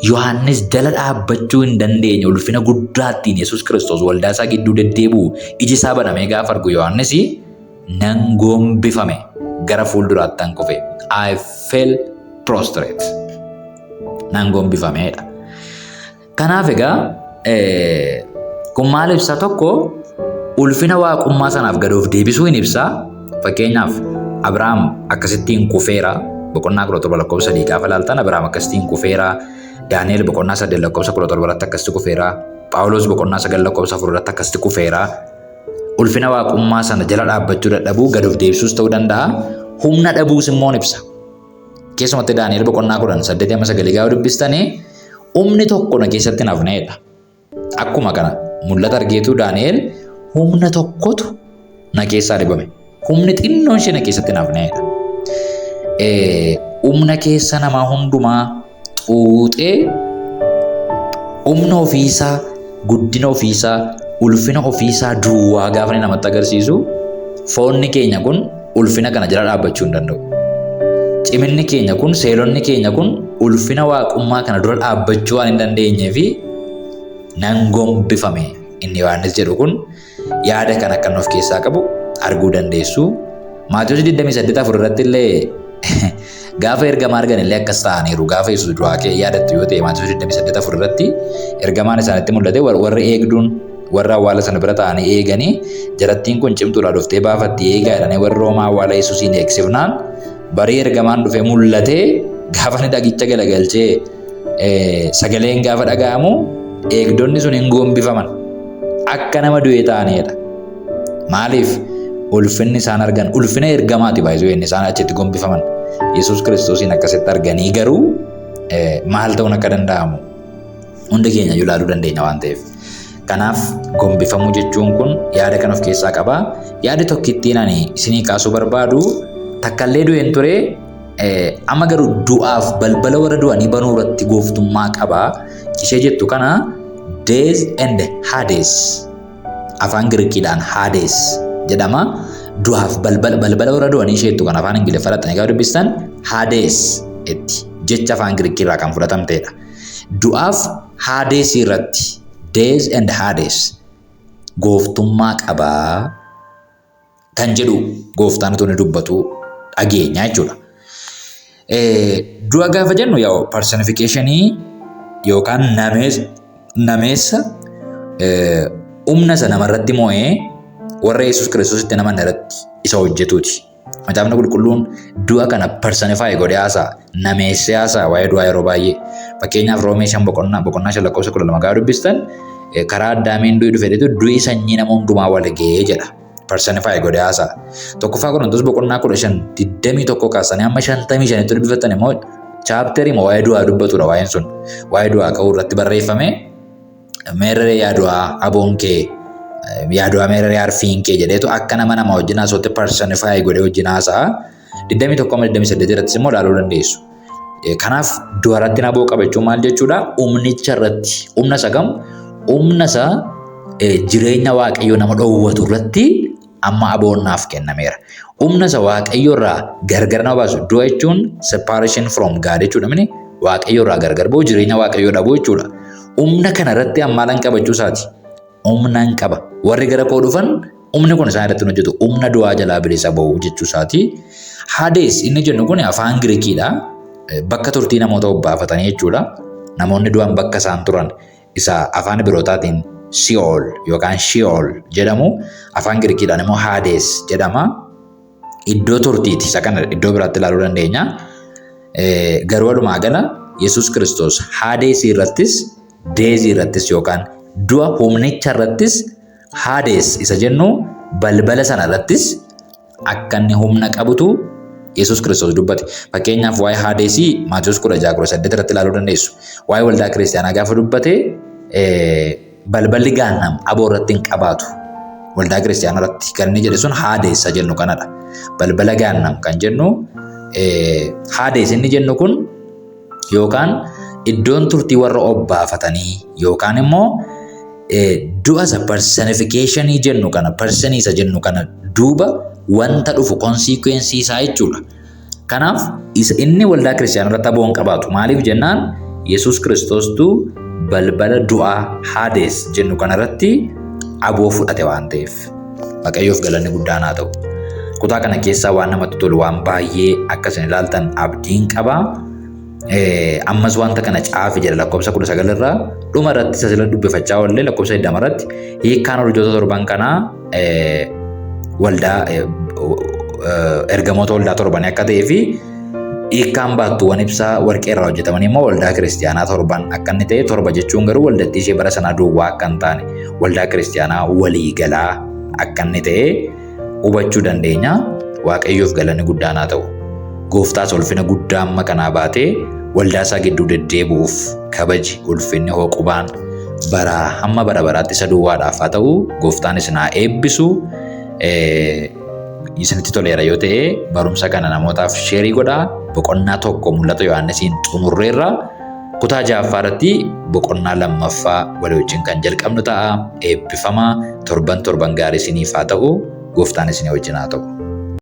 Yohaannis jala dhaabbachuu hin dandeenye, ulfina guddaa ittiin Yesuus Kiristoos waldaa isaa gidduu deddeebi'u iji isaa banamee gaafa argu Yohaannis "nan gombifame, gara fuulduraatti nan kufe." I fell prostrate. Nan gombifameedha. Kanaaf egaa kun maal ibsa? Tokko, ulfina waaqummaa sanaaf gad of deebisuu hin ibsa. Fakkeenyaaf, Abrahaam akkasittiin kufeera. Boqonnaa 17 lakkoofsa 3 gaafa ilaaltan Abrahaam akkasittiin kufeera. Daani'el boqonnaa 8 lakkoofsa 17 irratti akkasitti kufeera. Phaawulos boqonnaa 9 lakkoofsa 4 irratti akkasitti kufeera. Ulfina waaqummaa sana jala dhaabbachuu dadhabuu, gad of deebisuus ta'uu danda'a. Humna dhabuus immoo ni ibsa. Keessumatti Daani'el boqonnaa 10 8 amma 9 gaafa dubbistanii "humni tokko na keessatti hin hafneedha." Akkuma kana mul'ata argeetu Daani'el "humna tokkotu na keessaa dhibame. Humni xinnoon ishee na keessatti hin hafneedha." Humna keessa namaa hundumaa xuuxee humna ofiisaa, guddina ofiisaa, ulfina ofiisaa duwwaa gaafa inni namatti agarsiisu foonni keenya kun ulfina kana jala dhaabbachuu hin danda'u. Ciminni keenya kun, seelonni keenya kun ulfina waaqummaa kana dura dhaabbachuu waan hin dandeenyee fi "nan gombifame" inni Yohaannis jedhu kun yaada kan akka inni of keessaa qabu arguu dandeessu. Maatiyus 28:4 irratti illee Gaafa ergamaa argan illee akkas ta'aniiru. Gaafa Yesuus du'aa ka'e yaadattu yoo ta'e Maatewos 28 4 irratti ergamaan isaanitti mul'ate warri eegduun warra awwaala sana bira ta'anii eeganii jarattiin kun cimtuudha dhuftee baafatti eegaa jedhanii warri Roomaa awwaala Yesuusiin eegsifnaan barii ergamaan dhufee mul'atee gaafa inni dhagicha galagalchee sagaleen gaafa dhaga'amu eegdonni sun hin gombifaman akka nama du'ee ta'aniidha. Maaliif ulfinni isaan argan ulfina ergamaati baay'isuu inni isaan achitti gombifaman Yesuus Kiristoosiin akkasitti arganii garuu maal ta'uun akka danda'amu hundi keenya iyyuu ilaaluu dandeenya waan ta'eef. Kanaaf gombifamuu jechuun kun yaada kan of keessaa qaba. Yaadi tokkittiin ani isinii kaasuu barbaadu takkallee du'een ture amma garuu du'aaf balbala warra du'anii banuu irratti gooftummaa qaba. Ishee jettu kana death and Hades afaan Girikiidhaan Hades jedhama. Du'aaf balbala balbala warra du'anii ishee jettu kana afaan Ingiliffaa irratti gaafa dubbistan Hades itti jecha afaan Giriikii irraa kan fudhatamtedha. Du'aaf Hades irratti, death and Hades, gooftummaa qabaa kan jedhu gooftaan utuu inni dubbatu dhageenya jechuudha. Du'a gaafa jennu yaa'u personificationii yookaan nameessa humna isa namarratti moo'ee warra Yesuus Kiristoositti naman irratti isa hojjetuuti. Macaafni Qulqulluun du'a kana personify godhee haasa'a, nameessee haasa'a waa'ee du'aa yeroo baay'ee. Fakkeenyaaf Roomee 5 boqonnaa 5 lakkoofsa 12 gaafa dubbistan karaa Addaamiin du'i dhufe jedhu du'i sanyii nama hundumaa wal ga'ee jedha. Personify godhee haasa'a. Tokkoffaa Qorontos boqonnaa 15 21 kaasanii hamma 55tti dubbifattan immoo chapterii waa'ee du'aa dubbatudha waa'een sun. Waa'ee du'aa ka'uu irratti barreeffame. Meerree yaa du'aa aboon kee, yaa du'aa meerree arfiin kee jedheetu akka nama nama wajjin haasa'utti personify godhee wajjin haasa'a. 21 amma 28 irrattis immoo ilaaluu dandeessu. Kanaaf du'a irratti aboo qabachuun maal jechuudha? Humnicha irratti humna isa kam? Humna isa jireenya Waaqayyoo nama dhoowwatu irratti amma aboon naaf kennameera. Humna isa Waaqayyo irraa gargar nama baasu. Du'a jechuun separation from God jechuudha mini Waaqayyo irraa gargar ba'u, jireenya Waaqayyoo dhabuu jechuudha. Humna kana irratti amma maalan qabachuu isaati? Humna hin qaba. Warri gara koo dhufan humni kun isaan irratti hin hojjetu. Humna du'aa jalaa bilisa ba'u jechuu isaati. Hades inni jennu kun afaan Girikiidha. Bakka turtii namoota obbaafatanii jechuudha. Namoonni du'an bakka isaan turan isa afaan Ibrootaatiin Si'ool yookaan Shi'ool jedhamu afaan Girikiidhaan immoo Hades jedhama. Iddoo turtiiti. Isa kana iddoo biraatti ilaaluu dandeenya. Garuu walumaa gala Yesuus Kiristoos Hadeesii irrattis Deezii irrattis yookaan du'a humnicha irrattis Hades isa jennu balbala sana irrattis akka inni humna qabutu Yesuus Kiristoos dubbate. Fakkeenyaaf waa'ee Hadeesii Maatiyus 16 18 irratti ilaaluu dandeessu. Waa'ee waldaa kiristaanaa gaafa dubbate balballi gaannam aboo irratti hin qabaatu. Waldaa kiristaanaa irratti kan inni jedhe sun Hades isa jennu kanadha. Balbala gaannam kan jennu Hades inni jennu kun yookaan iddoon turtii warra obbaafatanii yookaan immoo du'a isa personificationii jennu kana, personii isa jennu kana duuba wanta dhufu consequence isaa jechuudha. Kanaaf isa inni waldaa kiristaanaa irratti aboo hin qabaatu. Maaliif jennaan Yesuus Kiristoostu balbala du'aa Hades jennu kanarratti aboo fudhate waan ta'eef. Waaqayyoof galanni guddaan haa ta'u. Kutaa kana keessaa waan namatti tolu waan baay'ee akka isin ilaaltan abdiin qaba. Ammas wanta kana caafi jedha lakkoofsa 19 irraa dhuma irratti isa sila dubbifachaa oolle lakkoofsa 20 irratti hiikkaan urjoota torban kanaa waldaa ergamoota waldaa torbanii akka ta'ee fi hiikkaan baattuuwwan ibsaa warqee irraa hojjetaman immoo waldaa kiristiyaanaa torban akka inni ta'e, torba jechuun garuu waldattii ishee bara sanaa duwwaa akka hin taane waldaa kiristiyaanaa waliigalaa akka inni ta'e hubachuu dandeenya. Waaqayyoof galanni guddaan haa ta'u. Gooftaas ulfina guddaa amma kanaa baatee waldaa isaa gidduu deddeebi'uuf kabaji, ulfinni, hooqubaan baraa hamma bara baraatti isa duwwaadhaaf haa ta'u. Gooftaan isin haa eebbisu. Isinitti toleera yoo ta'e barumsa kana namootaaf share godhaa. Boqonnaa 1 Mul'ata Yohaannisiin xumurreerra. Kutaa ja'affaa irratti boqonnaa lammaffaa walii wajjin kan jalqabnu ta'a. Eebbifamaa, torban torban gaarii isiniif haa ta'u. Gooftaan isinii wajjin haa ta'u.